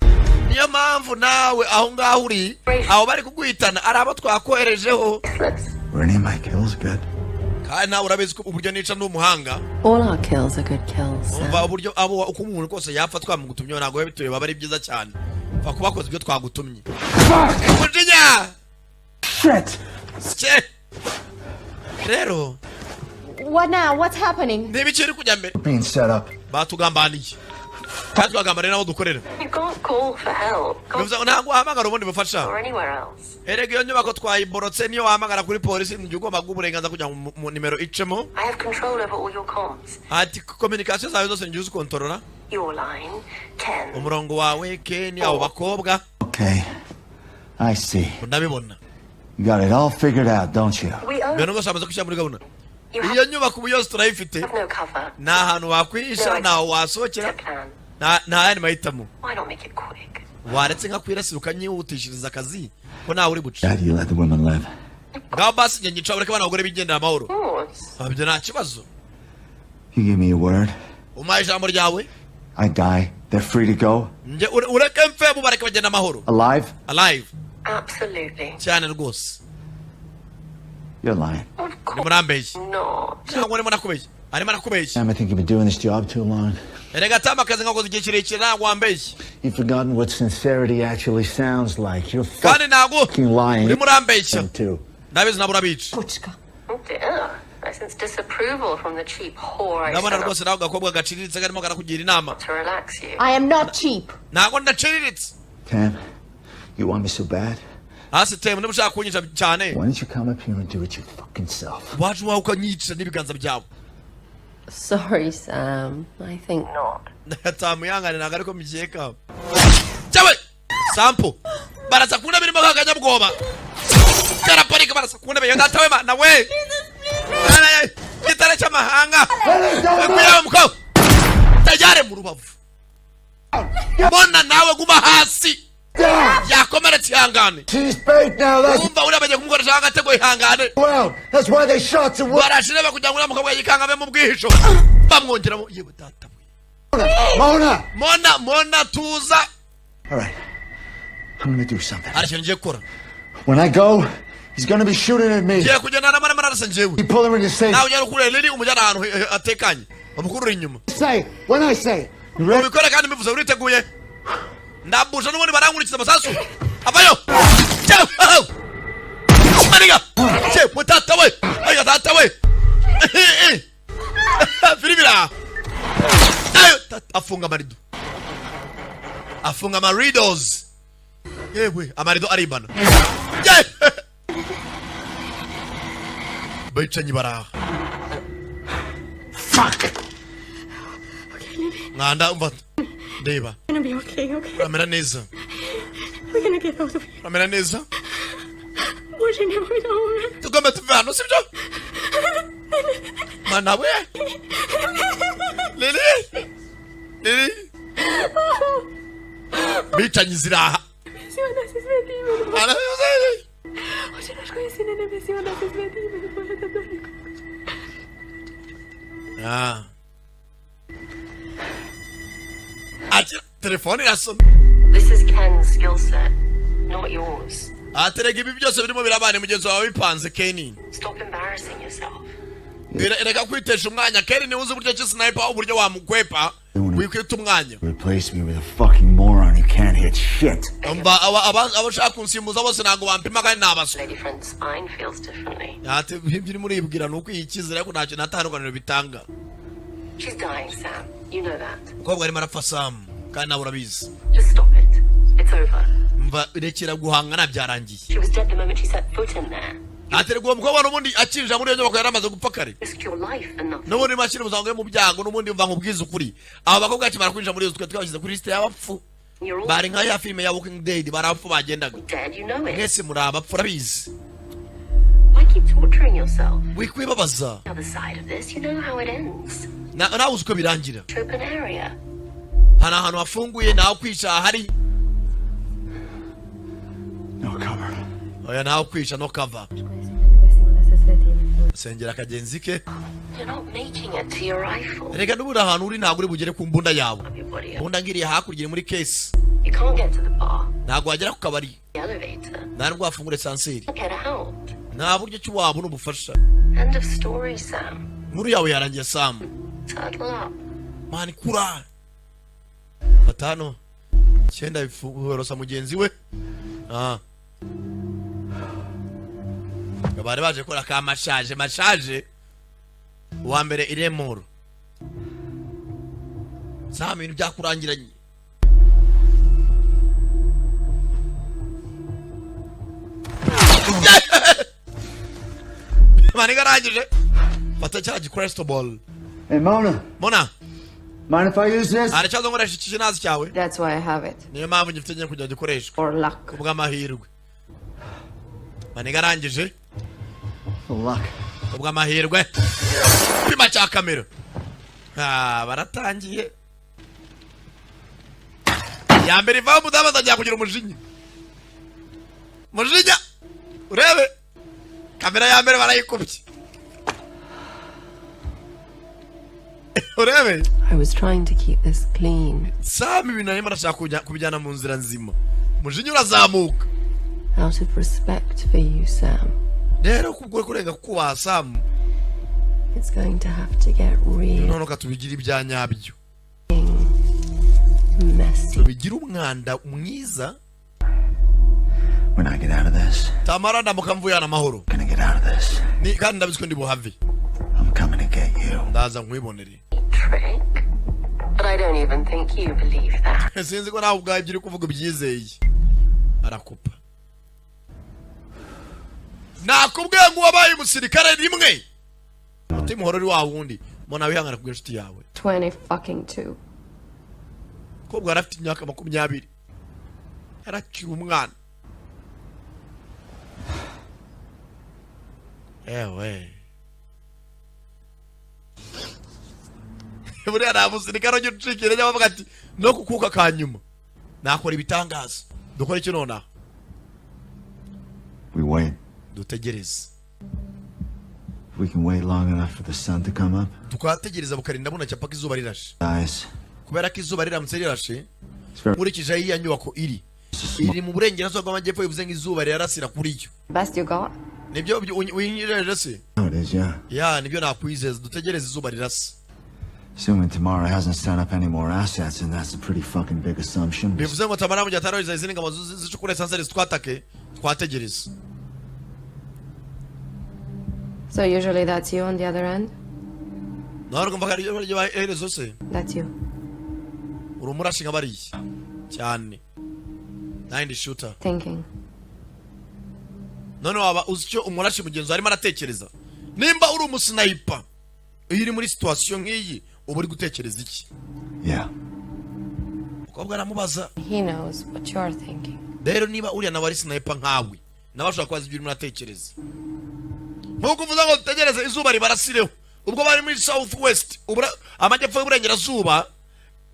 Niyo mpamvu nawe aho ngaho uri, abo bari kuguhitana ari abo twakoherejeho. Useless. Were any of my kills good? Kandi nawe urabizi ko uburyo nica ndi umuhanga. All our kills are good kills, Sam. Umva, uburyo abo uko umuntu kose yapfa twamugutumyeho ntabwo biba bitureba, aba ari byiza cyane. Pfa kuba wakoze ibyo twagutumye. Umujinya. Shit! Cye rero. What now? What's happening? Ntibikiri kujya mbere. Being set up. Batugambaniye kandi twagambaniye n'abo dukorera. You can't call for help. Can't Bivuze ngo ntabwo wahamagara ubundi bufasha. or anywhere else. Erega iyo nyubako twayiborotse, niyo wahamagara kuri polisi mu gihe ugomba guha uburenganzira kugira ngo mu nimero icemo. I have control over all your comms. Ati communication zawe zose njye uzikontorora. Your line, Ken. Umurongo wawe, Ken, abo bakobwa. Okay. I see. Ndabibona. You got it all figured out, don't you? We own Ibintu byose bamaze gushyira muri gahunda. you have Iyo nyubako ubu yose turayifite. no cover. Nta hantu wakwihisha, ntaho wasohokera. A plan. Nta yandi mahitamo. Why not make it quick? Waretse nkakwirasira ukanyihutishiriza akazi ko nawe uri buce? How do you let the women live? Ngaho basi njye nyica, ureke abana abagore bigendera amahoro. Of course. Ibyo nta kibazo. You give me your word. Umpaye ijambo ryawe. I die. They're free to go. Njye ureke mfe, mubareke bagenda amahoro. Alive? Alive. Absolutely. Cyane rwose. You're lying. Of Urimo course urambeshya. not. Ntabwo arimo arakubeshya, arimo arakubeshya. Sam, I think you've been doing this job too long. Erega Tama, akazi nkakoze igihe kirekire, ntabwo wambeshya. You've forgotten what sincerity actually sounds like. You're Kandi ntabwo fucking lying. urimo urambeshya. Too. Ndabizi, ntabwo urabica. Oh dear. I sense disapproval from the cheap whore I Ndabona set up rwose nawe agakobwa gaciriritse karimo karakugira inama. to relax you. I am not cheap. Ntabwo ndaciriritse. Tam, you want me so bad? Hasi Temu, niba ushaka kunyica cyane, Why don't you come up here and do it your fucking self? waje iwawe ukanyica n'ibiganza byawe. Sorry, Sam. I think Not. Tamu, ihangane, ntabwo ariko mbikeka cyawe. Sampo barasa ku ntebe irimo kakanyabwoba karaparika, barasa ku ntebe. Data we, mana we, gitare cy'amahanga kuyawe mukobwa tayare mu rubavu. Mbona nawe guma hasi, yakomeretse, ihangane. She's bait now. That's Umva, uriya bagiye kumukoresha agatego, ihangane. well. That's why they shot to Barashire kugira ngo uriya mukobwa yikanga abe mu bwihisho, bamwongeramo. Yewe data we! Mona. Mona, Mona, tuza. All right, I'm gonna do something. Hari ikintu ngiye gukora. When I go, he's gonna be shooting at me. Ngiye kugenda namara mararasa njyewe. You pull her into safe. Nawe ujyana ukurure Lili, umujyana ahantu atekanye, bamukurure inyuma. Say when I say. You ready? Ubikore kandi mbivuze uriteguye. Ndabusha n'ubundi barankurikiza amasasu avayo. Cyewe! Maniga cyewe, tata we, ayo tata we, filibira ayo tata. Afunga amarido, afunga amaridos. Yewe, amarido aribana. Yewe! Bicanyi baraha. Fuck. Mwanda, umva, ndeba. Gonna be okay, okay? Uramera neza. We're gonna get out of here. Uramera neza. Boże, nie mówię. Tugomba tuve hano, sibyo? Mana we, Lili, Lili, bicanyi ziraha. Ara- Ah. Ati telefone irasona. This is Ken's skill set, not yours. Aterega ibi byose birimo birabana, mugenzi wawe bipanze, Kenny. Stop embarrassing yourself. Reka kwitesha umwanya. Kenny niwe uzi uburyo ki sniper, uburyo wamukwepa, wikwita umwanya. Replace me with a fucking moron who can't hit shit. Umva, aba ushaka kunsimbuza bose ntabwo bampima kandi ni abaswa. Lady friend's spine feels differently. Ati ibyo urimo uribwira ni ukwiyikizira, ariko ntacyo, nta tandukaniro bitanga. She's dying, Sam. You know that. Umukobwa arimo arapfa, Sam, kandi nawe urabizi. Just stop it. It's over. Mva, rekera guhangana, byarangiye. She was dead the moment she set foot in there. Aterwa uwo mukobwa n'ubundi akinjira muri iyo nyubako yari amaze gupfa kare. Risked your life for nothing. N'ubundi urimo ashyira ubuzima bwe mu byago. N'ubundi mva nkubwize ukuri, aba bakobwa bakimara kwinjira muri iyo nzu, twe twabashyize kuri lisite y'abapfu. You're all Bari nka ya filime ya Walking Dead, bari abapfu bagendaga. dead, you know it. Mwese muri abapfu, urabizi. Why keep torturing yourself? Wikwibabaza. The other side of this, you know how it ends. Nawe uzi uko birangira. Open area. Hari ahantu hafunguye, ntawe kwica ahari. No cover. Oya, ntawe kwica, no cover. Sengera akagenzi ke. You're not making it to your rifle. Reka, n'ubundi ahantu uri ntabwo uri bugere ku mbunda yawe. Your body up. Mbunda ngiriye hakurya, iri muri case. You can't get to the bar. Ntabwo wagera ku kabari. The elevator. Nta nubwo wafungura ascenseur. Get out. Nta buryo ki wabona ubufasha. End of story, Sam. Inkuru yawe yarangiye, Sam. Turtle up. Mani kura batanu icyenda biforosa mugenzi we. Ah, bari baje gukora ka massage. Massage uwa mbere iremoro. Sam, ibintu byakurangiranye. Maniga arangije fata cya gicrystal ball. Hey, Mona. Mona. Mind if I use this? Hari ikibazo nkoresha iki kinazi cyawe? That's why I have it. Niyo mpamvu ngifite nyine kugira gikoreshwe. For luck. Kubw'amahirwe. Maniga arangije. For luck. Kubw'amahirwe. Pima cya kamera. Ah, baratangiye. Ya mbere ivaho, umudamu atangira kugira umujinya. Mujinya urebe kamera ya mbere barayikubye, urebe. I was trying to keep this clean. Sam, ibintu arimo arashaka kubijyana mu nzira nzima, umujinya urazamuka. Out of respect for you, Sam, Rero kubwo kurenga kubaha Samu, it's going to have to get real none tubigire ibya nyabyo, messy. Tubigire umwanda mwiza. When I get out of this, Tamara, ndamuka mvuye hano amahoro. gonna get out of this. Ni kandi ndabizi ko ndi buhave. I'm coming to get you. Ndaza nkwibonere. Trick. But I don't even think you believe that. Sinzi ko nawe ubwawe ibyo uri kuvuga ubyizeye. Arakupa. Nakubwiye ngo wabaye umusirikare rimwe, umutima uhora uri wa wundi. Mbona wihangana kubw'inshuti yawe. 20 fucking two. Kobwa yari afite imyaka 20, yarakiri umwana. Ewe, buriya nta musirikare ujya ucika intege, abavuga ati no kukuka ka nyuma nakora ibitangaza. Dukora iki nonaha? We wait. Dutegereze. If we can wait long enough for the sun to come up, Tukategereza bukarinda bunacya paka izuba rirashe. guys. Kubera ko izuba riramutse rirashe, It's very nkurikije aho iya nyubako iri, iri mu burengerazuba bw'amajyepfo, bivuze ngo izuba rirarasira kuri yo. Best you got? Nibyo winyijeje se? how it is, yeah. Ya, nibyo nakwizeza. Dutegereze izuba rirasa. Assuming tomorrow hasn't set up any more assets, and that's a pretty fucking big assumption. Bivuze ngo Tamara mu gihe atarohereza izindi ngabo zicukura esanseri zitwatake, twategereza. So usually that's you on the other end? Nawe urumva ko ari ryo herezo se? That's you. Uri umurashi nka bariya cyane, nandi shooter. Thinking. None waba uzi icyo umurashi mugenzi wawe arimo aratekereza? Nimba uri umusniper, iyo uri muri situation nk'iyi uba uri gutekereza iki? Yeah. Umukobwa aramubaza. He knows what you're thinking. Rero niba uriya nawe ari sniper nkawe, nawe ashobora kubaza ibyo urimo uratekereza. Nk'uko uvuze ngo dutegereze izuba ribarasireho, ubwo bari muri south west, amajyepfo y'uburengerazuba,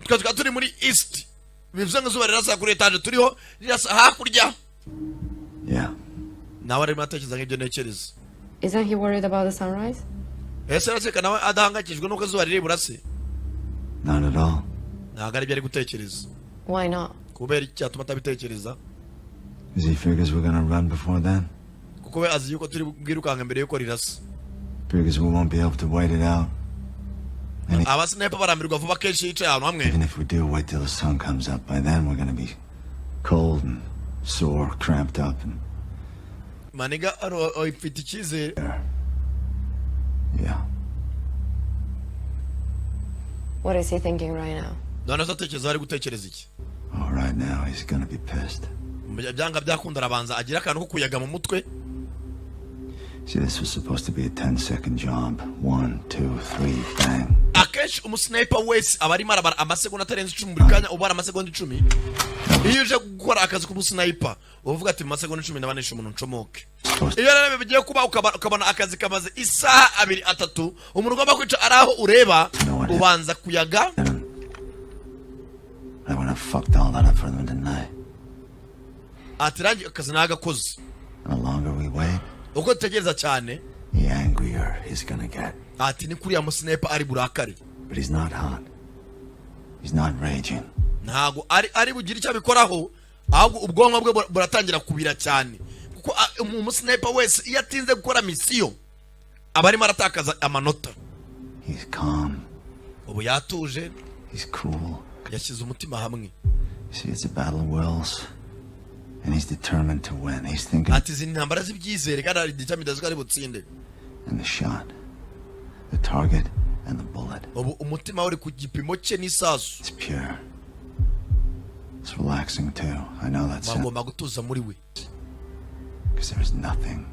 twe tukaba turi muri east, bivuze ngo izuba rirasa kuri etaje turiho, rirasa hakurya. Yeah. Nawe arimo aratekereza nk'ibyo ntekereza. Isn't he worried about the sunrise? Ese arakeka nawe adahangayikishijwe n'uko izuba riri burase? Not at all. Ntabwo aribyo ari gutekereza. Why not? Kubera iki cyatuma atabitekereza? Because he figures we're gonna run before then. Kuko we azi yuko turi bwirukanka mbere yuko rirasa. Figures we won't be able to wait it out. And Abasniper barambirwa vuba kenshi yicaye ahantu hamwe. even if we do wait till the sun comes up, by then we're gonna be cold and sore, cramped up, and Maniga ifite icyizere. yeah. What is he thinking right now? None se atekereza, ari gutekereza iki? Oh, right now he's gonna be pissed. Byanga byakunda arabanza agira akantu ko kuyaga mu mutwe. See, this was supposed to be a 10-second job. One, two, three, bang. Akenshi umusniper wese aba arimo arabara amasegonda atarenze 10 buri kanya. Ubara amasegonda 10. Iyo uje gukora akazi k'ubusniper, uba uvuga ati mu masegonda 10 ndabanisha umuntu ncomoke. Iyo rero bigiye kuba ukabona akazi kamaze isaha 2, 3, umuntu ugomba kwica ari aho ureba, ubanza kuyaga. I went and fucked all that up for them, didn't I? Ati rangi akazi nagakoze. And the longer we wait, Uko dutegereza cyane, the angrier he's gonna get. ati ni kuriya musniper ari burakare. But he's not hot. He's not raging. Ntago ari bugire icyo abikoraho, ahubwo ubwonko bwe buratangira kubira cyane, kuko umusniper wese iyo atinze gukora misiyo aba arimo aratakaza amanota. He's calm. Ubu yatuje. He's cool. Yashyize umutima hamwe. See, it's a battle of wills. And he's determined to win. He's thinking. Ati izi ni intambara z'ibyizere, kandi hari determined ko ari butsinde. And the shot, the target, and the bullet. Ubu umutima we uri ku gipimo cye n'isasu. It's pure. It's relaxing too. I know that sounds Bagomba gutuza muri we. because there's nothing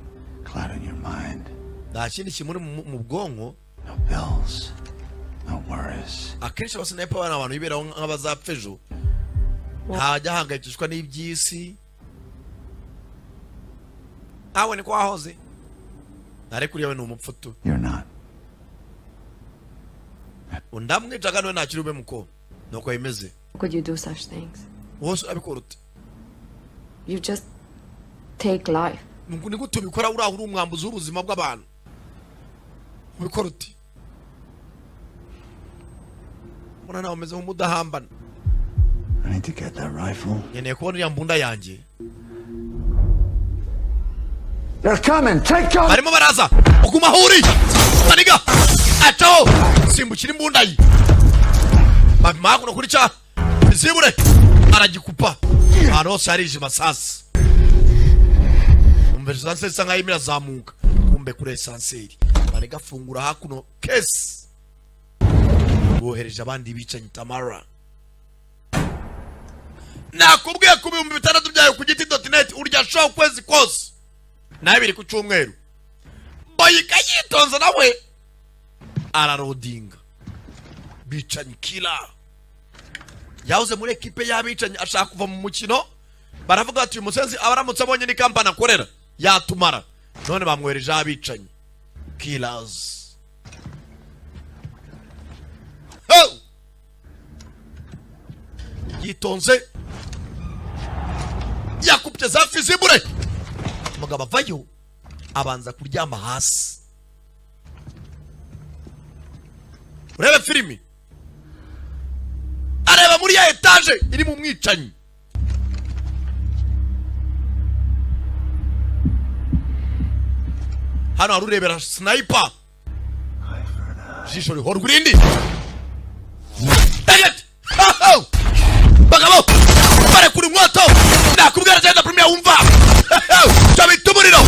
clouding your mind. Nta kindi kimuri mu bwonko. No bills, no worries. Akenshi abasniper bari abantu biberaho nk'abazapfa ejo, ntajya ahangayikishwa n'iby'isi. Nawe niko wahoze, ariko uriya we ni umupfutu. You're not. Ndamwicaga niwe ntakiri ube muko, nuko bimeze. How could you do such things? Wose urabikora ute? You just take life. Ni gute ubikora? Uriya uri umwambuzi w'ubuzima bw'abantu, ubikora ute? Mbona nawe umeze nk'umudahambana. I need to get that rifle. Nkeneye kubona iriya mbunda yanjye. They're coming. Take cover. Barimo baraza, uguma aho uri. Maniga acaho, simbukira imbunda ye, bapima hakuno kuri ca zibure, aragikupa. Ahantu hose harijima. Sasa umva ascenseur isa nkaho irimo irazamuka. Kumbe kuri ascenseur maniga afungura hakuno kesi, bohereje abandi bicanyi. Tamara, nakubwiye ku 6000 byawe ku giti.net urya show ukwezi kose, nawe biri ku cyumweru. Boyika yitonze nawe ararodinga. Bicanyi kila yahoze muri ekipe y'abicanyi, ashaka kuva mu mukino. Baravuga ati uyu musenzi aba aramutse abonye ni kampani akorera yatumara. None bamwoherejeho abicanyi killers. Ho! Yitonze yakubye za fizibure, umugabo avayo abanza kuryama hasi. Urebe filimi, areba muri ya etaje iri mu mwicanyi. Hano hari urebera sniper, ijisho rihorwa irindi. Target! Ho! Bagabo barekura umwoto, nakubwira cyane premier wumva cyo bita umuriro.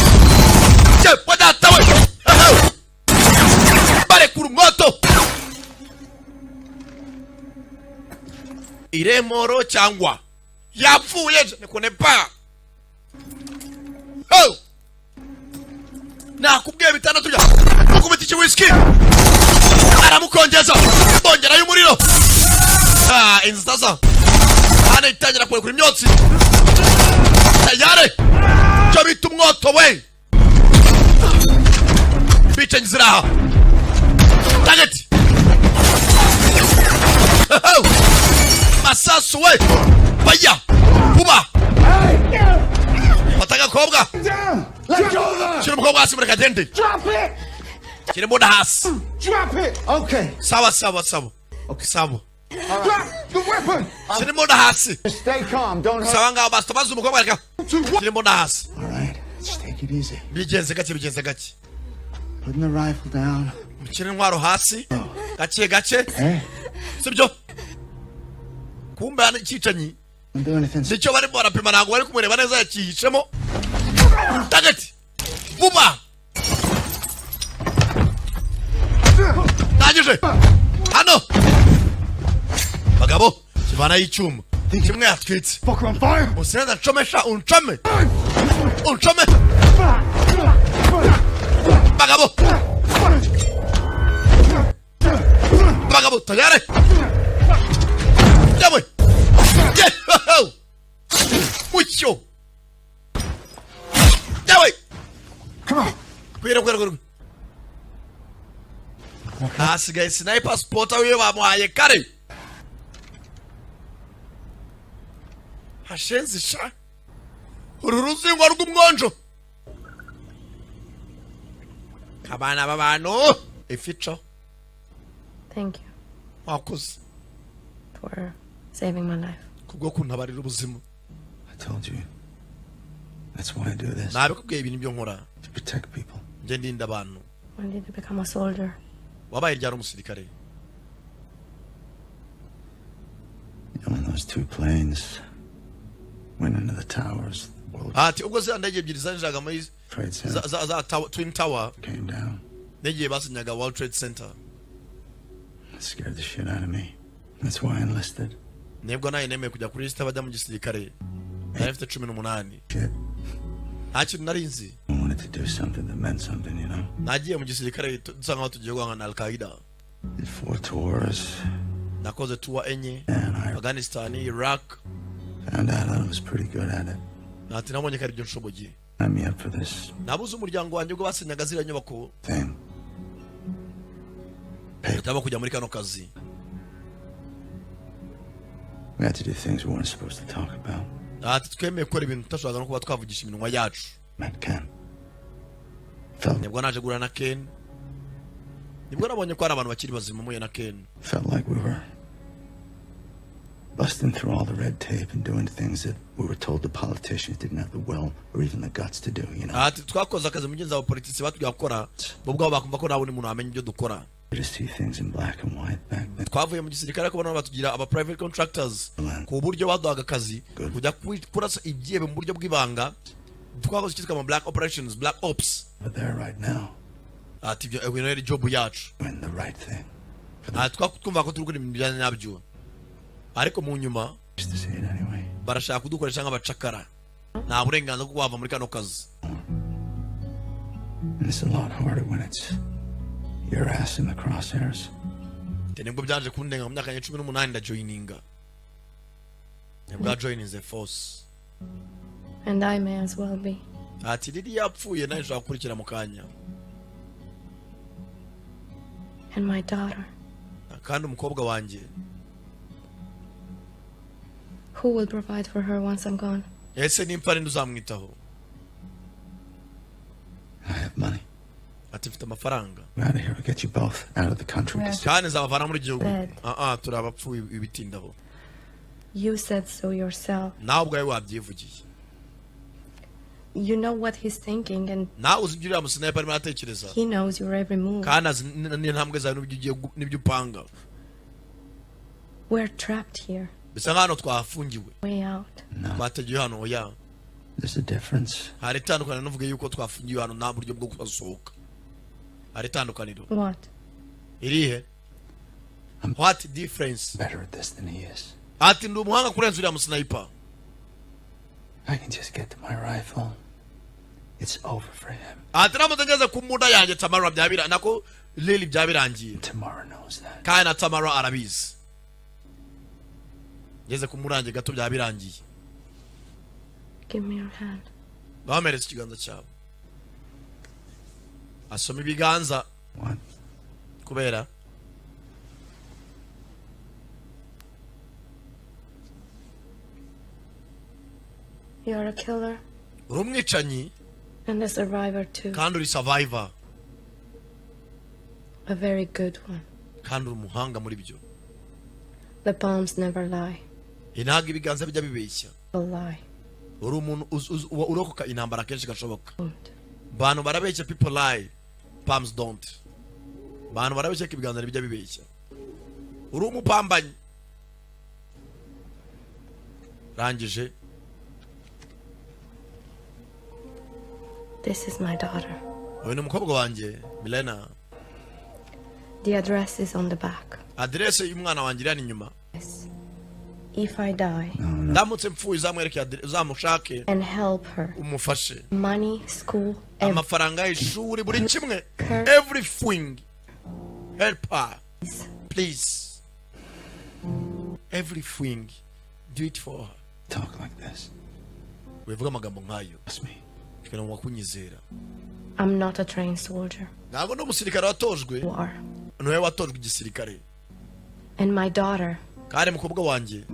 Cye data we! Barekura umwoto iremoro cyangwa yapfuye, je ne connais pas. Oh! Nakubwiye bitandatu bya mukubita iki whisky, aramukongeza, bongerayo umuriro. Ah, inzu sasa hano itangira kurekura imyotsi tayare, cyo bita umwoto we. Bicanyi ziraha target. Masasu we, baya vuba, fata agakobwa. Down. Let go of her. Shyira umukobwa hasi, mureka agende. Drop it. Shyira imbunda hasi. Drop it. Okay. Sawa sawa sawa sawa. Drop the weapon. Shyira imbunda hasi. Stay calm. Don't hurt. Sawa, ngaho basi maze umukobwa reka shyira imbunda hasi. All right. Just take it easy. Bigenze gake, bigenze gake. Putting the rifle down. Mushyire intwaro hasi gake gake. Eh? Sibyo, kumbe hano icyicanyi Don't do anything. nicyo barimo barapima, ntabwo bari kumureba neza, yakihishemo. Target vuba, ndangije hano bagabo, kivanayo icyuma kimwe yatwitse. Fucker on fire. Musenza ncomesha, uncome uncome bagabo, bagabo tayari yawe ye mucyo yawe. Come on. Kwira kwira kwira, hasigaye sniper spotter wiwe bamuhaye kare. Hashenzi sha uru ruzingo rw'umwonjo, abana b'abantu ifico. Thank you Wakoze for saving my life. kubwo kuntabarira ubuzima. I told you. That's why I do this. Nabikubwiye, ibintu byo nkora To protect people. njye ndinda abantu. When did you become a soldier? Wabaye ryari umusirikare? You know, when those two planes went into the towers, the World Ati ubwo ziriya ndege ebyiri zinjiraga muri Trade za, Center za Twin Tower came down, n'igihe basinyaga World Trade Center. It scared the shit out of me. That's why I enlisted. Nibwo nawe nemeye kujya kuri lisite bajya mu gisirikare, nari mfite 18. Shit. Nta kintu nari nzi. I wanted to do something that meant something. Nagiye mu gisirikare dusa nkaho tugiye guhangana na Al Qaeda. Did four tours, Nakoze tour enye, and I Afghanistan, Iraq. found out I was pretty good at it. Ati nabonye ko aribyo nshoboye. Signed me up for this Nabuze umuryango wanjye ubwo basenyaga ziriya nyubako, thing. mpitamo kujya muri kano kazi. We had to do things we weren't supposed to talk about. Ati twemeye gukora ibintu tutashoboraga no kuba twavugisha iminwa yacu. Met Ken. Felt Nibwo naje guhura na Ken, nibwo nabonye ko hari abantu bakiri bazima muye na Ken. Felt like we were Busting through all the red tape and doing things that we were told the politicians didn't have the will or even the guts to do. Ati twakoze akazi mugenzi wa politisi batubwiye gukora, bo ubwabo bakumva ko nta wundi muntu wamenya ibyo dukora. To see things in black and white back then. Twavuye mu gisirikare, ariko bano batugira aba private contractors, ku buryo baduhaga akazi kujya kurasa ibyihebe mu buryo bw'ibanga. Twakoze icyitwa ama black operations, black ops. But there right now, Ati ibyo ibintu ari job yacu. doing the right thing. Ati twumva ko turi gukora ibintu bijyanye nabyo, ariko mu nyuma Used to see it anyway. barashaka kudukoresha nk'abacakara. Nta burenganzira bwo kuhava muri kano kazi. And it's a lot harder when it's your ass in the crosshairs. Ati nibwo byaje kundenga mu myaka ya 18, ndajoyininga, nibwo joininze force. And I may as well be. Ati riri yapfuye, nawe nshobora gukurikira mu kanya. And my daughter. Kandi umukobwa wanjye. Who will provide for her once I'm gone? Ese nimfa ninde uzamwitaho? I have money. Ati mfite amafaranga. We're out of here. We'll get you both out of the country. Kandi nzabavana muri gihugu. Dead. Ah ah, turi abapfuye, ibitindaho. You said so yourself. Nawe ubwawe wabyivugiye. You know what he's thinking, and Nawe uzi ibyo uriya musniper arimo aratekereza. he knows your every move. Kandi azi n'intambwe zawe n'ibyo ugiye n'ibyo upanga. We're trapped here. Bisa nk'ahantu twafungiwe. Way out. Twategewe hano, oya. There's a difference. Hari itandukaniro nuvuge yuko twafungiwe hano nta buryo bwo kuhasohoka. Hari itandukaniro. What? Irihe? What difference? Better at this than he is. Ati ndi umuhanga kurenza uriya musniper. I can just get to my rifle. It's over for him. Ati ramutse ngeze ku mbunda yanjye, Tamara byabira nako Lili byabirangiye. Tamara knows that. Kandi na Tamara arabizi, ngeze ku mbunda yanjye gato byabirangiye. Give me your hand. Bameretse ikiganza cyabo, asoma ibiganza. What? Kubera You're a killer uri umwicanyi and a survivor too. kandi uri survivor. A very good one. Kandi uri umuhanga muri byo. The palms never lie. Ntabwo ibiganza bijya bibeshya. Will lie. Uri umuntu urokoka intambara kenshi gashoboka. Abantu barabeshya, people lie, palms don't. Abantu barabeshya ko ibiganza ntibijya bibeshya. Uri umupambanyi rangije. This is my daughter. Uyu ni umukobwa wanjye Milena. The address is on the back. Aderese y'umwana wanjye iri hano inyuma. If I die Ndamutse mpfuye, uzamwereke uzamushake and help her. umufashe. Money, school, everything. Amafaranga y'ishuri, buri kimwe, everything. Help her, please. Everything, do it for her. Talk like this. Wivuga amagambo nk'ayo. Trust me. Kugira ngo kunyizera. I'm not a trained soldier. Ntabwo ndi umusirikare watojwe. You are. Niwe watojwe igisirikare. And my daughter, Kandi mukobwa wanjye,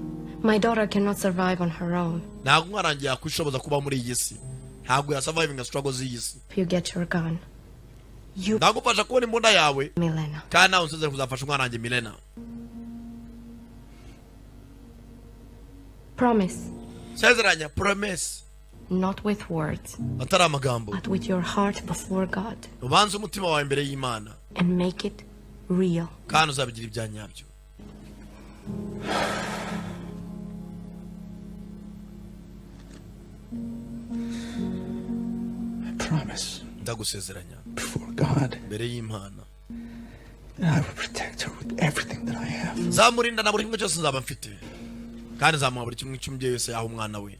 my daughter cannot survive on her own. ntabwo umwana wanjye yakwishoboza kuba muri iyi si, ntabwo yasurvivinga struggle z'iyi si. If you get your gun, you Ndagufasha kubona imbunda yawe. Milena. Kandi nawe unsezere kuzafasha umwana wanjye Milena. Promise, Sezeranya, promise. not with words, Atari amagambo, but with your heart before God, ubanze umutima wawe imbere y'Imana and make it real. kandi uzabigira ibya nyabyo. I promise Ndagusezeranya before God imbere y'Imana that I will protect her with everything that I have. Nzamurinda na buri kimwe cyose nzaba mfite, kandi nzamuha buri kimwe cy'umubyeyi wese yaha umwana we.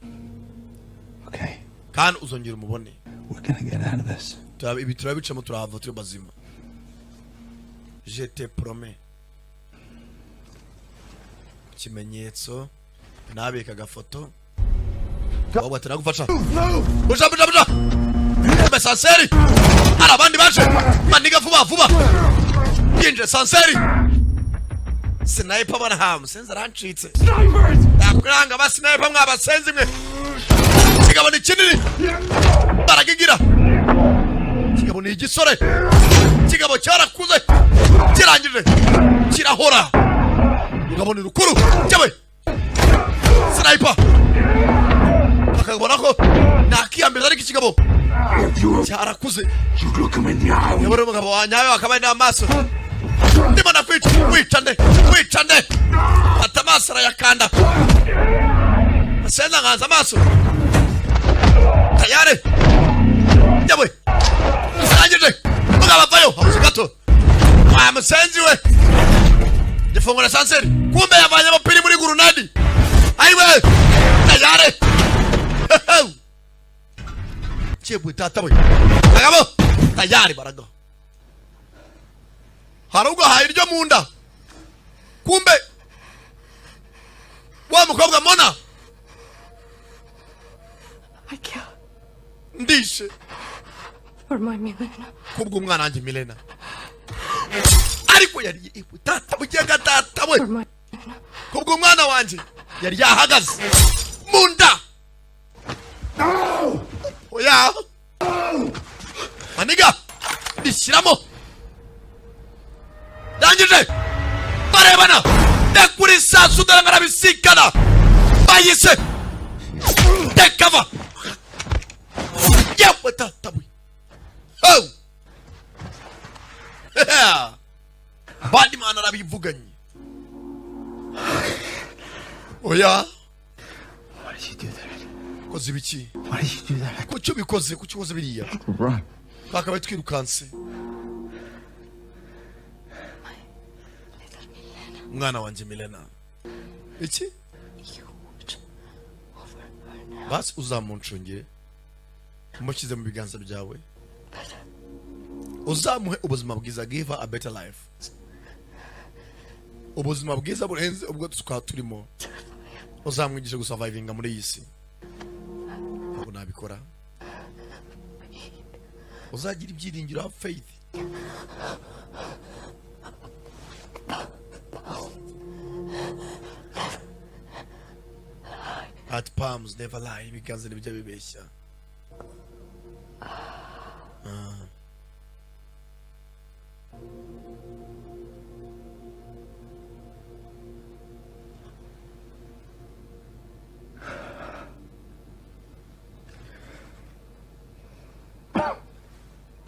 Okay. Kandi uzongera umubone. We're gonna get out of this. Ibi turabicamo, turahava turi bazima, je te promets. Ikimenyetso nabika agafoto ahubwo ati nagufasha. Buja buja buja. Kumbe sanseri hari abandi baje maniga vuba vuba, yinje sanseri sniper barahamu senzi arancitse nakuranga ba sniper mwabasenzi mwe. Kigabo ni kinini, baragigira. Kigabo ni igisore, kigabo cyarakuze, kirangije kirahora. Kigabo ni rukuru cyawe. Sniper akabona ko nakiyambeza, ariko ikigabo cyarakuze. Niba uri umugabo wanyawe wakabaye n'amaso ndimo nakwica. Wica nde? Wica nde? Fata amaso, arayakanda. Senza nkanza amaso tayari yawe arangije. Mugabo avayo habuze gato. Wa musenzi we, gifungura sanseri, kumbe yavanye pili muri gurunadi. Ayiwe, tayari chebwe tata we. Bagabo tayari baraga, hari ubwo haye iryo mu nda. Kumbe wa mukobwa Mona. I kill Ndishe for my Milena. Kubw'umwana wanjye Milena. Ariko yari tata bugenga tata we. For my Kubw'umwana wanjye yari yahagaze mu nda. Oya maniga, rishyiramo. Ndangije barebana, ndekura isasu, dore ngarabisikana bayise tekava. Yewe tata we! Oh! Badman arabivuganye. Oya. Why did you do that? Koze ibiki? Why did you do that? Kuki ubikoze? Kuki ukoze biriya? Run. Twakabaye twirukanse. Little Milena. Umwana wanjye Milena iki? You watch over her now. Basi uzamuncungire, umushyize mu biganza byawe, uzamuhe ubuzima bwiza. Give her a better life, ubuzima bwiza burenze ubwo twaba turimo. Uzamwigisha gusurvivinga muri iyi si. Ntabwo nabikora. Uzagira ibyiringiro, have faith. At palms never lie, ibiganza ntibijya bibeshya. Ah.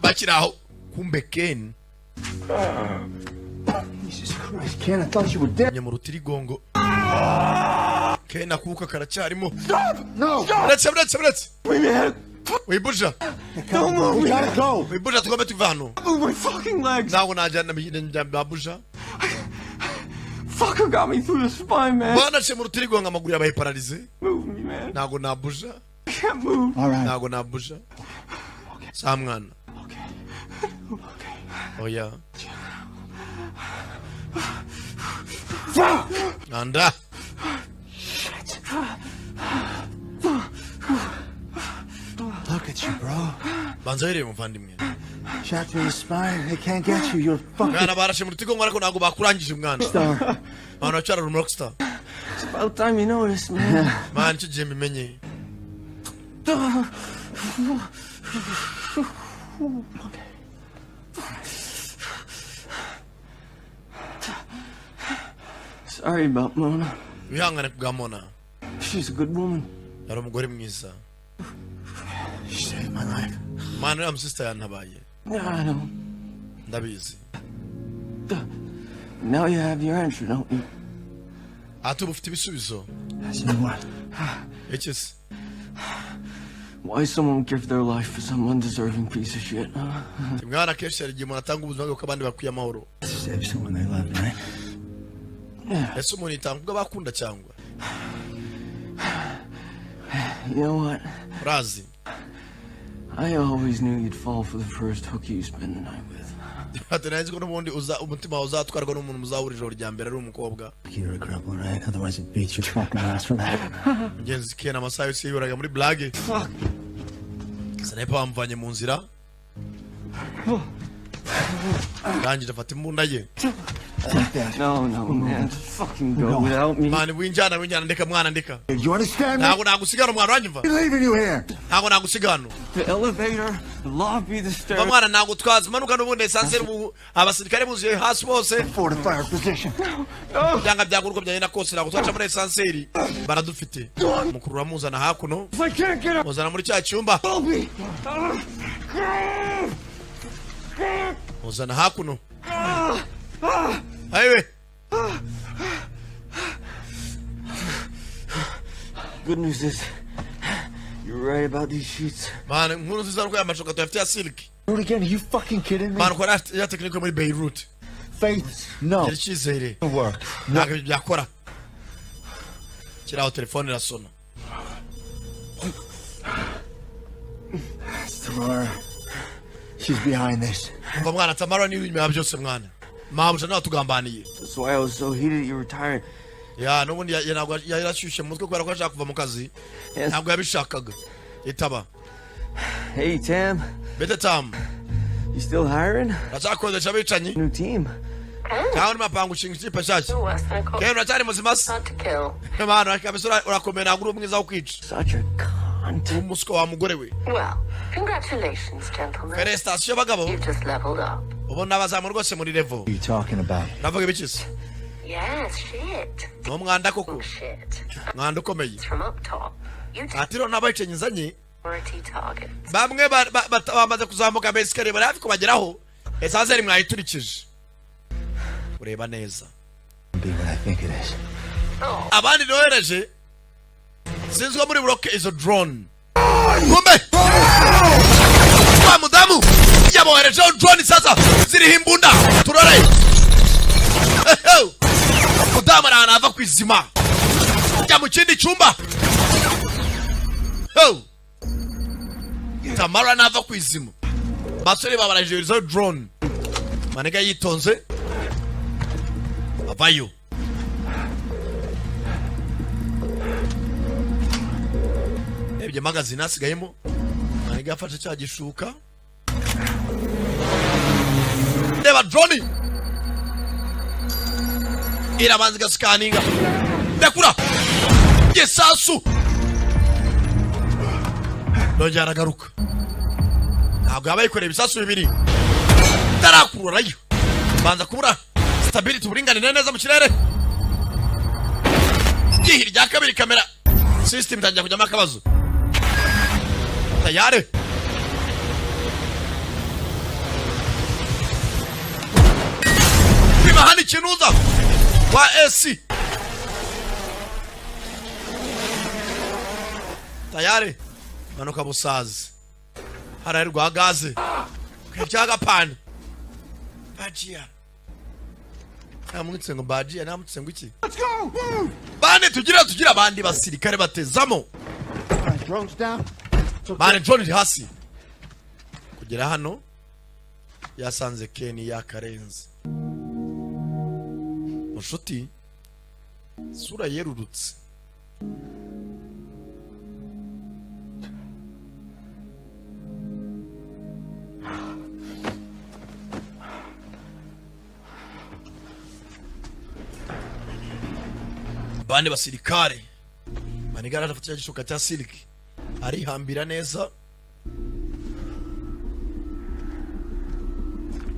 Bakiri aho, kumbe Ken. Jesus Christ, Ken, I thought you were dead. Mu rutirigongo Ken akuka karacyarimo. No! Buretse, buretse, buretse, wibuja. Don't move! We gotta go! Wibuja, tugombe tuva hano. Move my fucking legs. Ntabwo najyana babuja. Fucker got me through the spine, man. Banaciye mu rutirigongo, amaguru yabaye paralysé. Move me, man. Ntabwo nabuja. I can't move. All right. Ntabwo nabuja sa mwana. Oya anda. Look at you, bro. Banza wirebe, muvandimwe. Shot through the spine. They can't get you. You're fucking Mwana, barashe mu rutirigongo ariko ntabwo bakurangije, mwana. star. Mwana, uracyari uri rockstar. It's about time you noticed, man. Mwana, nicyo gihe mbimenye. Sorry about Mona. Wihangane kubwa Mona. She's a good woman. Yari umugore mwiza. She saved my life. Mwana, uriya musista yantabaye. Yeah, I know. Ndabizi. Now you have your answer, don't you? Ati ubu ufite ibisubizo. That's what? Iki se? Why someone would give their life for some undeserving piece of shit, huh? Mwana, akenshi hari igihe umuntu atanga ubuzima bwe kuko abandi bakwiye amahoro. Save someone they love, right? Ese umuntu yitanga ubwo abakunda cyangwa? You know what? Urazi? I always knew you'd fall for the first hooker you spend the night with. Ati nari ko n'ubundi uza umutima wawe uzatwarwa n'umuntu muzahura ijoro rya mbere ari umukobwa. You're a cripple, right? Otherwise, it beats your fucking ass for that. Mugenzi Ken amasaha yose yiberaga muri blague. Sniper bamuvanye mu nzira, arangije afata imbunda ye. Like that. No, man. Just fucking go without me. Man, winjyana, winjyana, ndeka mwana, ndeka. You understand me? Ntabwo nagusigana mwana, uranyumva? I'm leaving you here. Ntabwo nagusiga hano. The elevator, the lobby, the stairs. Mva mwana, ntabwo twazimanuka n'ubundi ascenseur, ubu abasirikare buzuye hasi bose. Fortify our position. Byanga byagura, uko byagenda kose ntabwo twaca muri ascenseur, baradufite. Mukuru uramuzana hakuno. If I can't get up, Muzana muri cya cyumba. I'll be. Muzana hakuno ayiwe. Good news is, you're right about these sheets. Man, inkuru nziza nuko aya mashuka tuyafite ya silk. Do it again. Are you fucking kidding me? Man, ukora ya tekinike muri Beirut. Faith, no. Gira icyizere. Work. Ntabwo ibyo byakora. Kiraho, telefone irasona. It's Tamara. She's behind this. Umva mwana, Tamara niwe inyuma ya byose mwana, mabuja nawe tugambaniye. That's why I was so heated you retired. Ya, n'ubundi ntabwo yarashyushye mu mutwe kubera ko ashaka kuva mu kazi. Yes. Ntabwo yabishakaga. Itaba. Hey, Tam. Bete Tam. You still hiring? Uracyakodesha abicanyi? New team. Cyangwa urimo apanga ushinga ikipe nshyashya? You're worse than a cop. Ken, uracyari muzima se? Hard to kill. Mwana, kabisa urakomeye, ntabwo uri umwiza wo kwica. Such a cunt. Umuswa wa mugore we. Well, congratulations, gentlemen. Félicitations bagabo. You've just leveled up. Ubona abazamu rwose muri level. What are you talking about? Uravuga ibiki se? Yes, shit. Ni umwanda koko. Shit. Mwanda ukomeye. It's from up top. You take Ati rero n'abicanyi nzanye priority targets. bamwe bamaze kuzamuka amesikariye, bari hafi kubageraho, ascenseur mwayiturikije, ureba neza. Be what I think it is. Abandi nohereje sinzi ko muri buroke izo drone. Kumbe wa mudamu yaboherejeho drone, sasa ziriho imbunda. Turore, mudamu ari ahantu hava ku izima, jya mu kindi cyumba. Ho! Tamara nava ku izima, basore babarajije izo drone. Maniga yitonze avayo. Rebye magazine hasigayemo, maniga yafashe cya gishuka. Reba, drone irabanza igasikaninga. Ndakura gisasu, nongera aragaruka. Ntabwo yaba yikoreye ibisasu bibiri tarakururayo. Banza kubura stability, uburinganire neza mu kirere. Igihe rya kabiri kamera system itangira kujyamo akabazo. Tayari pima hano ikinuza wa AC tayari manuka busazi hariya rwa gaze cyagapana bajiya namwitse ngo bajiya, namwitse ngo iki. Bane tugira tugira abandi basirikare batezamo. Drones down. Bane, drone iri hasi. Kugera hano yasanze Ken yakarenze mushuti, sura yerurutse. Bane basirikare, manigara arafata cya gishuka cya siliki arihambira neza,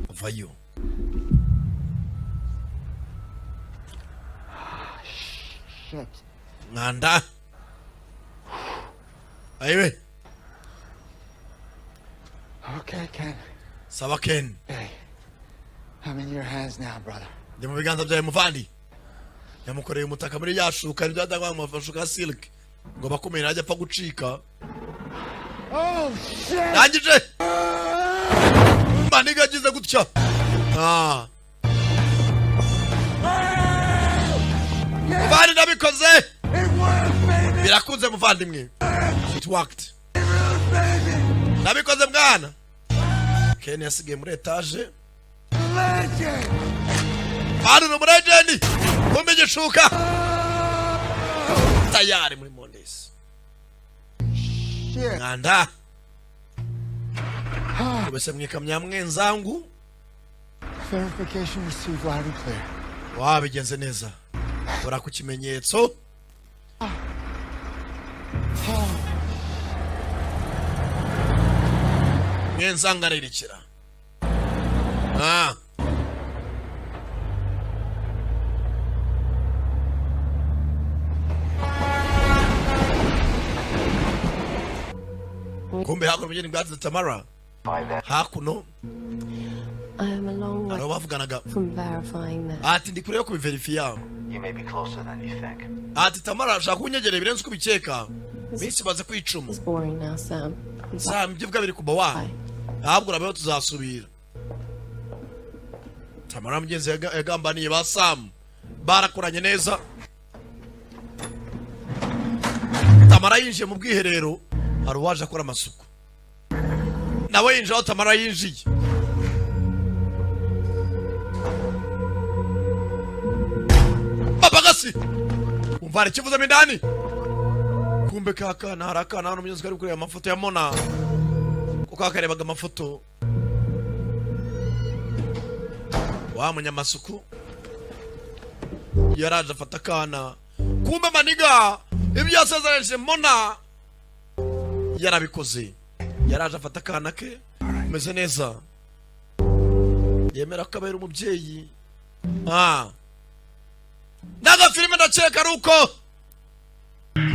avayo. Shit. Mwanda ayiwe. Okay, Ken. Sawa Ken. Hey. I'm in your hands now, brother. Ndi mu biganza byawe muvandi. Yamukoreye umutaka muri ya shuka, nibyo yatangwa mu mashuka ya silk ngo bakomeye ntajya apfa gucika. Oh, shit! Ndangije, maniga agize gutya. Ah. Muvandi, ndabikoze, birakunze muvandimwe. It worked, ndabikoze mwana. Ken yasigaye muri etaje. Hano ni umulegend, kumbe igishuka tayari muri mondesi. Mwanda kubese mwikamya mwenzangu. Verification received loud and clear. Wabigenze neza, ora ku kimenyetso. Mwenzangarerekera ah. Kumbe hakuno mugeni bwatsi Tamara hakuno. I am a long way Hari abo bavuganaga. from verifying that. Ati ndi kure yo kubiverifiya. You may be closer than you think. Ati Tamara ashaka kunyegerera birenze uko ubikeka, iminsi imaze kwicuma. It's boring now, Sam. Sam, ibyo bwa biri kuba wa ahubwo urabeho tuzasubira. Tamara mugenzi yagambaniye ba Sam, barakoranye neza. Tamara yinjiye mu bwiherero, hari uwaje akora amasuku, nawe yinjiye aho Tamara yinjiye. Babagasi umva hari ikivuzemo indani. Kumbe ka kana, hari akana hano mugenzi kari kureba amafoto ya Mona, kuko kakarebaga amafoto wa munyamasuku yaraje afata akana. Kumbe maniga ibyo yasezeranyije Mona yarabikoze, yaraje afata akana ke umeze neza, yemera ko abera umubyeyi. Ah, n'agafilime ndakeka ari uko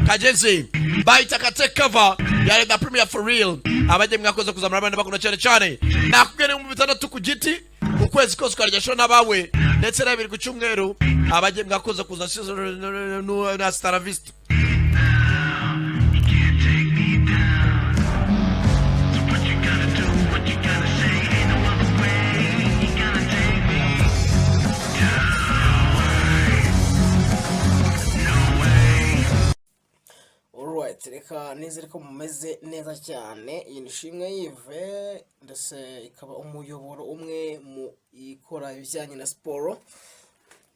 kageze, bahita ka Take Cover ya The Premier for real. Abajye mwakoze kuzamura abandi bakunda cyane cyane. Nakubwiye 6000 ku giti, ukwezi kose ukarya show n'abawe, ndetse na 2 ku cyumweru. Abajye mwakoze kuza season na Star Vista. Alright, reka nizere ko mumeze neza cyane. Iyi ni Ishimwe Yive, ndetse ikaba umuyoboro umwe mu ikora ibijyanye na siporo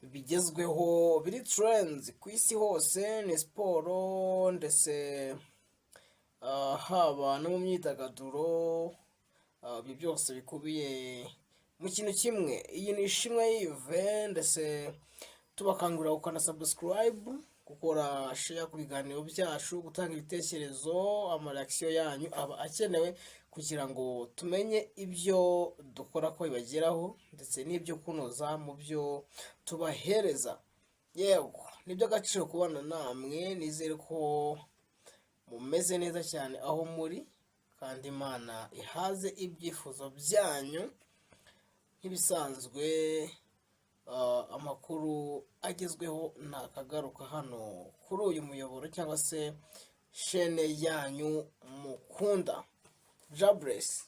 bigezweho biri trends ku isi hose. Ni siporo ndetse haba no mu myidagaduro, ibyo byose bikubiye mu kintu kimwe. Iyi ni Ishimwe Yive, ndetse tubakangurira gukanda subscribe, gukora share ku biganiro byacu, gutanga ibitekerezo. Amareaction yanyu aba akenewe kugira ngo tumenye ibyo dukora ko bibageraho, ndetse n'ibyo kunoza mu byo tubahereza. Yego, ni iby'agaciro kubana namwe. Nizere ko mumeze neza cyane aho muri, kandi Imana ihaze ibyifuzo byanyu. Nk'ibisanzwe, amakuru agezweho ntakagaruka hano kuri uyu muyoboro cyangwa se shene yanyu mukunda. Jaburesi.